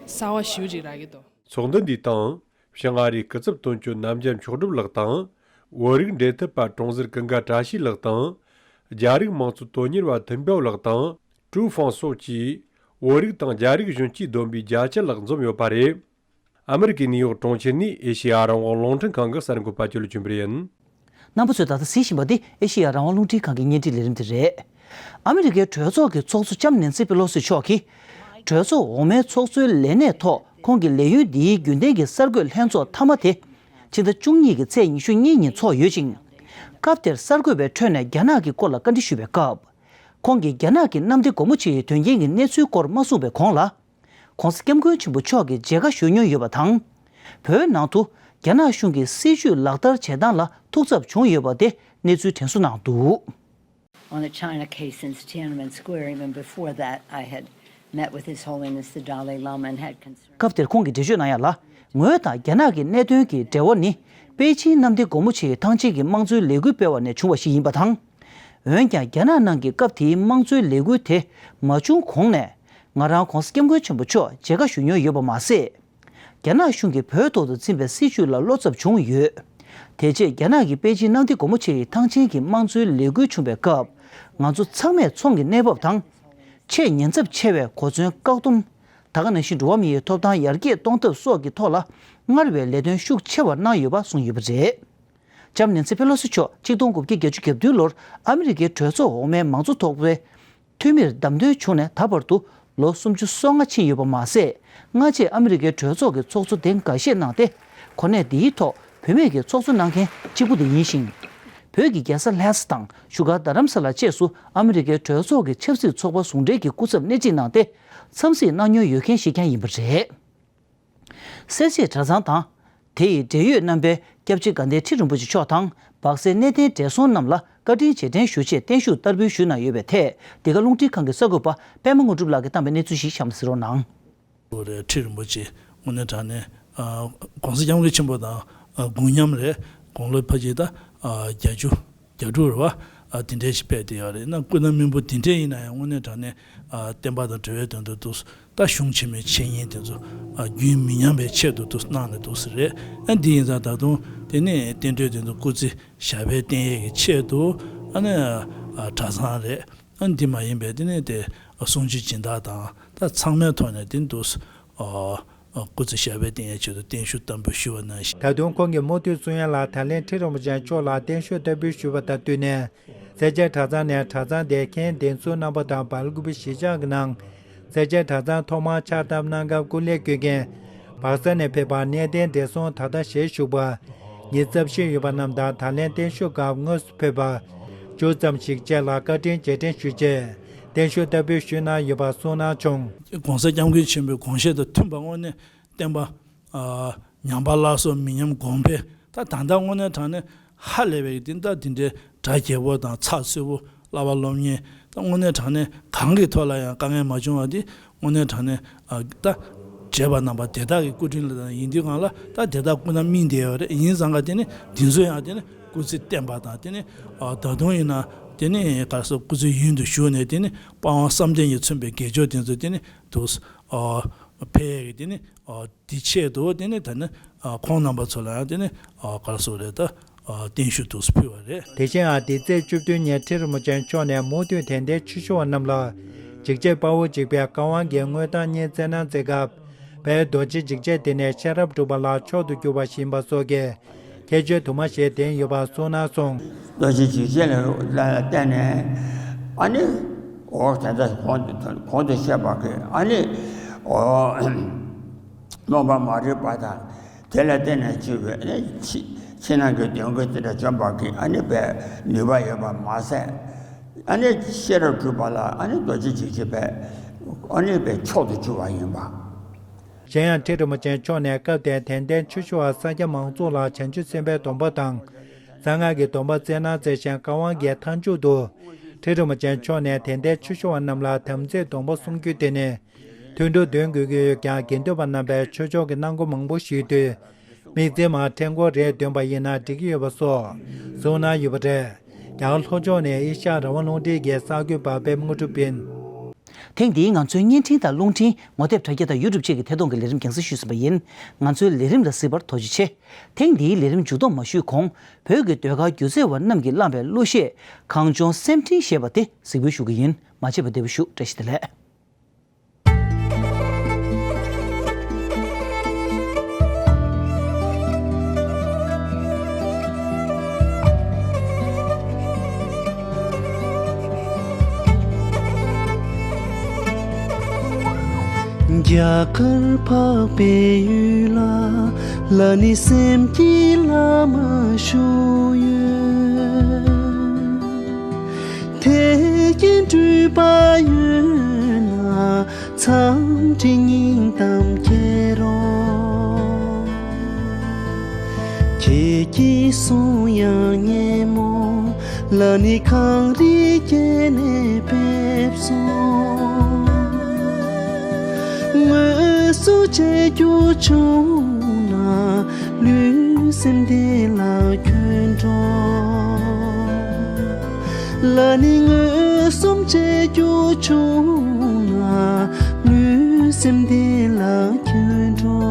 གསར་བ་ཞེ་པོ་ཅིག་རག་གི་འདུག་ཚོགས་འདུ་འདིའི་སྟེང་། ཞིང་ཨ་རིའི་སྐུ་ཚབ་དོན་གཅོད་རྣམ་རྒྱལ་མཆོག་གྲུབ་ལགས་དང་། བོད་རིགས་འབྲེལ་མཐུད་པ་གྲོང་གསེབ་ཀུན་དགའ་བཀྲ་ཤིས་ལགས་དང་། རྒྱ་རིགས་མང་གཙོ་དོན་གཉེར་བ་ཐིན་པའོ་ལགས་དང་། ཀྲུའུ་ཧྥང་སོགས་ཀྱིས་བོད་རིགས་དང་རྒྱ་རིགས་གཞོན་སྐྱེས་བསྡོམས་པའི་བརྒྱ་ཆ་ལྷག་འཛོམས་ཡོད་པ་རེད། ཨ་མི་རི་ཀའི་ནིའུ་ཡོག་གྲོང་ཁྱེར་ནས་ཨེ་ཤེ་ཡ་རང་དབང་རླུང་འཕྲིན་ཁང་གི་གསར་འགོད་པ་ཅོ་ལི་ཆོས་འཕེལ་ཡིན། རྣམ་པ་ཚོས་ད་ལྟ་གཟིགས་བཞིན་པ་འདི་ཨེ་ཤེ་ཡ་རང་དབང་རླུང་འཕྲིན་ཁང་གི་བརྙན་འཕྲིན་ལས་རིམ་དེ་རེད། ཨ་མི་རི་ཀའི་གྲོས་ཚོགས་ཀྱི་ཚོགས་གཙོ་ལྕམ་ནེན་སི་པེ་ལོ་སི་མཆོག་གིས། གྲོས་ཚོགས་འོག་མའི་ཚོགས་གཙོའི་ལས་གནས་ཐོག་ཁོང་གི་ལས་ཡུན་འདིའི་རྒྱུན་ལྡན་གྱི་གསར་འགོད་ལྷན་ཚོགས་མཐའ་མ་དེ། ཕྱི་ཟླ་བཅུ་གཉིས་ཀྱི་ཚེས་ཉི་ཤུ་གཉིས་ཉིན་ཚོགས་ཡོད་ཅིང་། སྐབས་དེར་གསར་འགོད་པའི་ཁྲོད་ནས་རྒྱ་ནག་གི་སྐོར་ལ་བཀའ་འདྲི་ཞུས་པའི་སྐབས། ཁོང་གིས་རྒྱ་ནག་གི་གནམ་བདེ་སྒོ་མོ་ཆེའི་དོན་རྐྱེན་གྱི་གནས་ཚུལ་སྐོར་མ་གསུངས་པའི་གོང་ལ། ༸གོང་ས་༸སྐྱབས་མགོན་ཆེན་པོ་མཆོག་གི་མཇལ་ཁ་ཞུ་མྱོང་ཡོད་པ་དང་། བོད་ནང་དུ་རྒྱ་ནག་གཞུང་གི་སྲིད་བྱུས་ལག་བསྟར་བྱེད་སྟངས་ལ་ཐུགས་འཚབ་བྱུང་ཡོད་པ་དེ་གནས་ཚུལ་དྲན་གསོ་གནང་འདུག On the China case in Tiananmen Square, even before that, I had met with His Holiness the Dalai Lama and had concerns. སྐབས་དེར་ཁོང་གིས་འགྲེལ་བརྗོད་གནང་ཡ་ལ། ངོས་དང་རྒྱ་ནག་གི་གནད་དོན་གྱི་འབྲེལ་བ་ནི། པེ་ཅིན་གནམ་བདེ་སྒོ་མོ་ཆེའི་ཐང་ཆེན་གྱི་དམངས་གཙོའི་ལས་འགུལ་སྤེལ་བ་ནས་བྱུང་བ་ཞིག་ཡིན་པ་དང་། འོན་ཀྱང་རྒྱ་ནག་ནང་གི་སྐབས་དེའི་དམངས་གཙོའི་ལས་འགུལ་དེ་མ་བྱུང་གོང་ནས། ང་རང་༸གོང་ས་༸སྐྱབས་མགོན་ཆེན་པོ་མཆོག་མཇལ་ཁ་ཞུ་མྱོང་ཡོད་པ་མ་ཟད། རྒྱ་ནག་གཞུང་གིས་བོད་ཐོག་ཏུ་འཛིན་པའི་སྲིད་བྱུས་ལ་བློ་འཚབ་བྱུང་ཡོད། དེ་རྗེས་རྒྱ་ནག་གི་པེ་ཅིན་གནམ་བདེ་སྒོ་མོ་ཆེའི་ཐང་ཆེན་གྱི་དམངས་གཙོའི་ལས་འགུལ་བྱུང་བའི་སྐབས། ང་ཚོ་ཚང་མས་ཚོང་གི་གནས་བབ་དང་། ཆེས་ཉེན་ཚབས་ཆེ་བའི་གོ་མཚོན་བཀག་སྡོམ། ད་ག་ནང་བཞིན་འགྲོ་བ་མིའི་ཐོབ་ཐང་ཡར་རྒྱས་གཏོང་ཐབས་སོགས་ཀྱི་ཐོག་ལ་སྔར་བས་ལས་དོན་ཤུགས་ཆེ་བ་གནང་ཡོད་པ་གསུངས་ཡོད་པ་རེད། ལྕམ་ནེན་སི་ཕེ་ལོ་སི་མཆོག་ཆིག་སྟོང་དགུ་བརྒྱ་བརྒྱད་ཅུ་གྱ་བདུན་ལོར་ཨ་མི་རི་ཀའི་གྲོས་ཚོགས་འོག་མའི་མང་གཙོ་ཚོགས་པའི་འཐུས་མིར་བདམས་ཐོན་བྱུང་ནས་ད་བར་དུ་ལོ་སུམ་ཅུ་སོ་ལྔ་ཕྱིན་ཡོད་པ་མ་ཟད། སྔ་རྗེས་ཨ་མི་རི་ཀའི་གྲོས་ཚོགས་ཀྱི་ཚོགས་གཙོ་དེ་འགའ་ཤས་གནང་སྟེ། གོ་གནས་འདིའི་ཐོག་བུད་མེད་ཀྱི་ཚོགས་གཙོ་གནང་མཁན་གཅིག་པུ་དེ་ཡིན་ཞིང་། བོད་ཀྱི་རྒྱལ་ས་ལྷ་ས་དང་བཞུགས་སྒར་རྡ་རམ་ས་ལ་བཅས་སུ་ཨ་མི་རི་ཀའི་གྲོས་ཚོགས་ཀྱི་ཆབ་སྲིད་ཚོགས་པ་ཟུང་འབྲེལ་གྱི་སྐུ་ཚབ་སྣེ་ཁྲིད་གནང་སྟེ། འཚམས་གཟིགས་གནང་མྱོང་ཡོད་མཁན་ཞིག་ཀྱང་ཡིན་པ་རེད། སེར་བྱེས་གྲྭ་ཚང་དང་། དེ་ཡི་འབྲེལ་ཡོད་རྣམ་པས་སྐྱབས་རྗེ་དགའ་ལྡན་ཁྲི་རིན་པོ་ཆེ་མཆོག་དང་། སྦག་སའི་གནས་བརྟན་བགྲེས་སོང་རྣམས་ལ་བཀའ་དྲིན་རྗེས་དྲན་ཞུ་ཆེད་བརྟན་བཞུགས་བསྟར་འབུལ་ཞུས་གནང་ཡོད་པའི་ཐད། འདི་ག་རླུང་འཕྲིན་ཁང་གི་གསར་འགོད་པ་པད་མ་དངོས་གྲུབ་ལགས་ཀྱིས་བཏང་བའི་གནས་ཚུལ་ཞིག་གཤམ་ལ་གཟིགས་རོགས་གནང་། ཁྲི་རིན་པོ་ཆེ་དངོས་གནས་དྲང་གནས་༸གོང་ས་༸སྐྱབས་མགོན་ཆེན་པོ་དང་དགུང་མཉམ་རེད། དགུང་ལོ་ཕལ་ཆེར་ད་བརྒྱད་ཅུ་གྱ་དྲུག་རེད་བ། ཨ་དེ་འདྲའི་ཞིག་ཕེབས་བསྡད་ཡོད་རེད། ན་སྐུ་ན་སྨིན་པོ་དེ་འདྲས་ཡིན་ན་ཡང་དངོས་གནས་དྲང་གནས་ཨ་བསྟན་པ་དང་འབྲེལ་བའི་དོན་དུ་འདུག་ད་གཞུང་ཆེན་མོའི་འཆད་ཉན་དེ་ཚོ་ཨ་རྒྱུན་མི་ཉམས་པའི་ཆེད་དུ་འདུག་གནང་ནས་འདུག་ཟེར་རེད། ཨ་འདི་ཡིན་ཙང་ད་དུང་དེ་ནས་བསྟན་འགྲོའི་དོན་དུ་སྐུ་ཚེ་ཞབས་པད་བརྟན་ཡས་ཀྱི་ཆེད་དུ་ཨ་ནི་ཨ་གྲྭ་ཚང་རེད། ཨ་འདི་མ་ཡིན་པའི་དེ་ནས་དེ་གསུང་ཆོས་སྦྱིན་བདག་དང་ད་ཚང་མའི་ཐོག་ནས་དེ་འདུག་ཨ། སྐུ་ཚེ་ཞབས་པད་བརྟན་ཡས་ཆེད་དུ་བརྟན་བཞུགས་བསྟར་འབུལ་ཞུས་པ་ནང་བཞིན། ད་དུང་ཁོང་གིས་མུ་མཐུད་གསུང་ཡ་ལ་ད་ལན་ཁྲི་རིན་པོ་ཆེ་མཆོག་ལ་བརྟན་བཞུགས་བསྟར་འབུལ་ཞུས་པ་དང་བསྟུན་ནས། སེར་བྱེས་གྲྭ་ཚང་ནས་གྲྭ་ཚང་དེའི་མཁན་སྡེ་ཚན་རྣམ་པ་དང་སྦེལ་ཀོབ་གཞིས་ཆགས་ཀྱི་ནང་། སེར་བྱེས་གྲྭ་ཚང་ཐོག་མར་ཕྱག་བཏབ་གནང་སྐབས་སྐུ་ལས་བསྐྱོན་མཁན། སྦག་ས་ནས་ཕེབས་པ་གནས་བརྟན་བགྲེས་སོང་ད་ལྟ་ཞལ་བཞུགས་པ། ཉི་ཤུ་རྩ་བཞི་ཡོད་པ་རྣམས་དང་ད་ལན་བརྟན་བཞུགས་སྐབས་དངོས་སུ་ཕེབས་པ། བཅུ་ཙམ་ཞིག་བཅས་ལ་བཀའ་དྲིན་རྗེས་དྲན་ཞུ་ཆེད། བརྟན་བཞུགས་བསྟར་འབུལ་ཞུས་གནང་ཡོད་པ་གསུངས་གནང་བྱུང་། ༸གོང་ས་༸སྐྱབས་མགོན་ཆེན་པོའི་དགོངས་བཞེད་དང་མཐུན་པ་དངོས་གནས་བསྟན་པ། ཨ། ཉམས་པ་སླར་གསོ་མི་ཉམས་གོང་འཕེལ། ད་ད་ལྟ་དངོས་གནས་དྲང་གནས་ཧ་ལས་པའི་འདི་ད་འདི་འདྲའི་གྲ་རྒྱས་པོ་དང་ཚགས་ཚུད་པོ་བསླབ་པ་སློབ་གཉེར་ད་དངོས་གནས་དྲང་གནས་གང་གི་ཐོག་ལ་ཡང་དཀའ་ངལ་མ་བྱུང་བ་འདི་དངོས་གནས་དྲང་གནས་ཨ་ད་བྱས་པ་རྣམ་པ་དེ་དག་གི་སྐུ་དྲིན་ལ་དང་ཡིན་དུས་གང་ལ་ད་དེ་དག་སྐུ་ན་སྨིན་བསྡད་ཡོད་རེད། ཡིན་ཙང་ག་དེ་ནི་འདི་ཚོ་ཡང་དེ་ནི་སྐུ་ཚེ་བརྟན་པ་དང་དེ་ནི་ཨ་ད་དུང་ཡིན་ན་དེ་ནི་ག་སོ་སྐུ་ཚེ་ཡུན་དུ་བཞུགས་ནས་དེ་ནི་དཔའ་བ་བསམ་གཏན་གྱིས་མཚོན་པའི་དགེ་སྦྱོར་དེ་ཚོ་དེ་ནི་དུ་ཨ་འཕེལ་ཡས་ཀྱི་དེ་ནི་ཨ། དེ་ཆེད་དུ་དེ་ནི་ད་ནི་ཨ་ཁོང་རྣམ་པ་ཚོ་ལ་ཡང་དེ་ནི་ཨ་ག་རེ་ཟེར་རེད་ད་ཨ་བརྟན་བཞུགས་དུ་ཕུལ་བ་རེད། དེ་བཞིན་ཨ་དེ་ཚེས་བཅུ་བདུན་ཉིན་ཁྲི་རིན་པོ་ཆེ་མཆོག་ནས་མུ་མཐུད་དད་ལྡན་ཆོས་ཞུ་བ་རྣམས་ལ་ འཇིགས་བྱེད་དཔའ་བོ་འཇིགས་པའི་བཀའ་དབང་གིས་དངོས་བདག་ཉིད་བཙས་གནང་མཛད་སྐབས། དཔལ་རྡོ་རྗེ་འཇིགས་བྱེད་དེ་ནས་ཤེས་རབ་སྒྲུབ་པ་ལ་མཆོག་ཏུ་གྱུར་པ་ཞིག་ཡིན་པ་སོགས་ཀྱི་ཁྱད་ཆོས་དུ་མ་ཞིག་ལྡན་ཡོད་པ་གསུངས་གནང་སོང་། རྡོ་རྗེ་འཇིགས་བྱེད་ལ་བརྟེན་ནས་ཨ་ནི་འོ་དེ་འདྲ་གོང་དུ་གོང་དུ་བཤད་པ་གི་ཨ་ནི་འོ་རྨོངས་པ་མ་རིག་པ་དང་། དེ་ལ་བརྟེན་ནས་བྱུང་བའི་ཨ་ནི་ཕྱི་ཕྱི་ནང་གི་གདོན་ཀུན་དེ་འདྲ་འཇོམས་པ་གི་ཨ་ནི་པའི་ནུས་པ་ཡོད་པ་མ་ཟད། ཨ་ནི་ཤེས་རབ་སྒྲུབ་པ་ལ་ཨ་ནི་རྡོ་རྗེ་འཇིགས་བྱེད་པའི་ཨ་ནི་པའི་མཆོག་ཏུ་གྱུར་པ་ཡིན་པ། གཞན་ཡང་ཁྲི་རིན་པོ་ཆེ་མཆོག་ནས་སྐབས་དེར་དད་ལྡན་ཆོས་ཞུ་བ་ས་སྐྱ་མང་ཚོགས་ལ་བྱང་ཆུབ་སེམས་དཔའི་སྡོམ་པ་དང་། གསང་སྔགས་ཀྱི་སྡོམ་པ་བསྩལ་གནང་མཛད་ཅིང་། བཀའ་དབང་གི་མཐའ་མཇུག་ཏུ་ཁྲི་རིན་པོ་ཆེ་མཆོག་ནས་དད་ལྡན་ཆོས་ཞུ་བ་རྣམས་ལ་དམ་ཚིག་སྡོམ་པ་གསུང་རྒྱུ་དེ་ནི། དུད་འགྲོ་གདོན་དགོས་ཀྱི་ཡོད་ཀྱང་དགེ་འདུན་པ་རྣམ་པས་ཆོས་ཕྱོགས་ཀྱི་གནང་སྒོ་མང་པོ་ཞུས་དུས། དམིགས་བརྩེ་མར་ཕྲེང་སྐོར་རེ་འདོན་པ་ཡིན་ན་འགྲིག་གི་ཡོད་པ་སོགས་གསུངས་གནང་ཡོད་པ་རེད། རྒྱ་གར་ལྷོ་ཕྱོགས་ནས་ཨེ་ཤ་ཡ་རང་དབང་རླུང་འཕྲིན་གྱི་གསར་འགོད་པ་པད་མ་དངོས་གྲུབ་ཡིན། ཐེངས་འདིའི་ང་ཚོའི་བརྙན་འཕྲིན་དང་རླུང་འཕྲིན། ངོ་དེབ་དྲ་རྒྱ་དང་ཡུ་ཊུབ་བཅས་ཀྱི་ཐད་གཏོང་གི་ལས་རིམ་རྒྱང་སྲིང་ཞུས་ཟིན་པ་ཡིན། ང་ཚོའི་ལས་རིམ་ལ་གཟིགས་པར་ཐུགས་རྗེ་ཆེ། ཐེངས་འདིའི་ལས་རིམ་མཇུག་སྡོམ་མ་ཞུས་གོང་། བོད་ཀྱི་ཟློས་གར་སྒྱུ་རྩལ་བ་རྣམས་ཀྱིས་བླངས་པའི་གླུ་གཞས་གངས་ལྗོངས་སེམས་འཕྲིན་ཞེས་པ་དེ་གཟིགས་འབུལ་ཞུ་གི་ཡིན། མ་ཆད་པ་བདེ་པོ་བཞུགས། བཀྲ་ཤིས་བདེ་ལེགས། རྒྱ་གར་འཕགས་པའི་ཡུལ་ལ། ལ་ནི་སེམས་ཀྱི་བླ་མ་བཞུགས་ཡོད། དད་ཀྱི་སྤྲུལ་པ་ཡོད་ན། འཚམས་འདྲི་སྙིང་གཏམ་སྐྱེལ་རོགས། ཁྱེད་ཀྱི་གསུང་དབྱངས་སྙན་མོ། ལ་ནི་གངས་རིའི་སྐེད་ནས་ཕེབས་སོང་། ངོས་སུ་མཇལ་རྒྱུ་བྱུང་ན། ལུས་སེམས་བདེ་ལ་འཁྱུད་འགྲོ། ལ་ནི་ངོས་སུ་མཇལ་རྒྱུ་བྱུང་ན། ལུས་སེམས་བདེ་ལ་འཁྱུད་འགྲོ།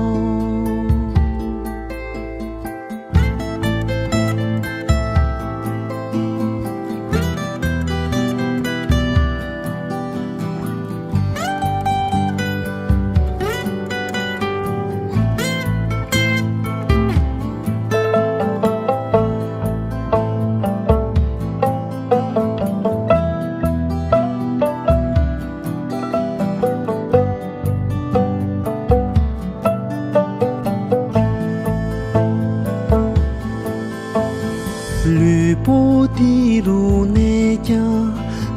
ལུས་པོ་འདི་རུ་གནས་ཀྱང་།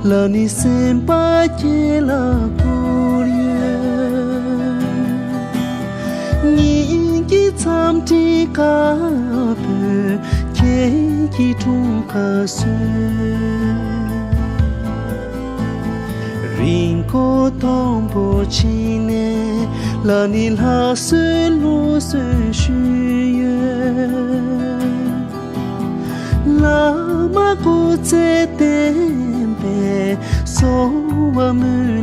ལ་ནི་སེམས་པ་སྐྱེལ་ལ་བསྐུར་ཡོད། སྙིང་གི་འཚམས་འདྲི་དཀར་པོས། ཁྱེད་ཀྱི་འཁྲུངས་སྐར་གསོལ། རིང་པོ་དང་པོ་ཕྱིན་ནས། ལ་ནི་ལྷ་གསོལ་ལུགས་སྲོལ་ཞུས་ཡོད། བླ་མ་སྐུ་ཚེ་བརྟན་པའི། གསོལ་བ་སྨོན་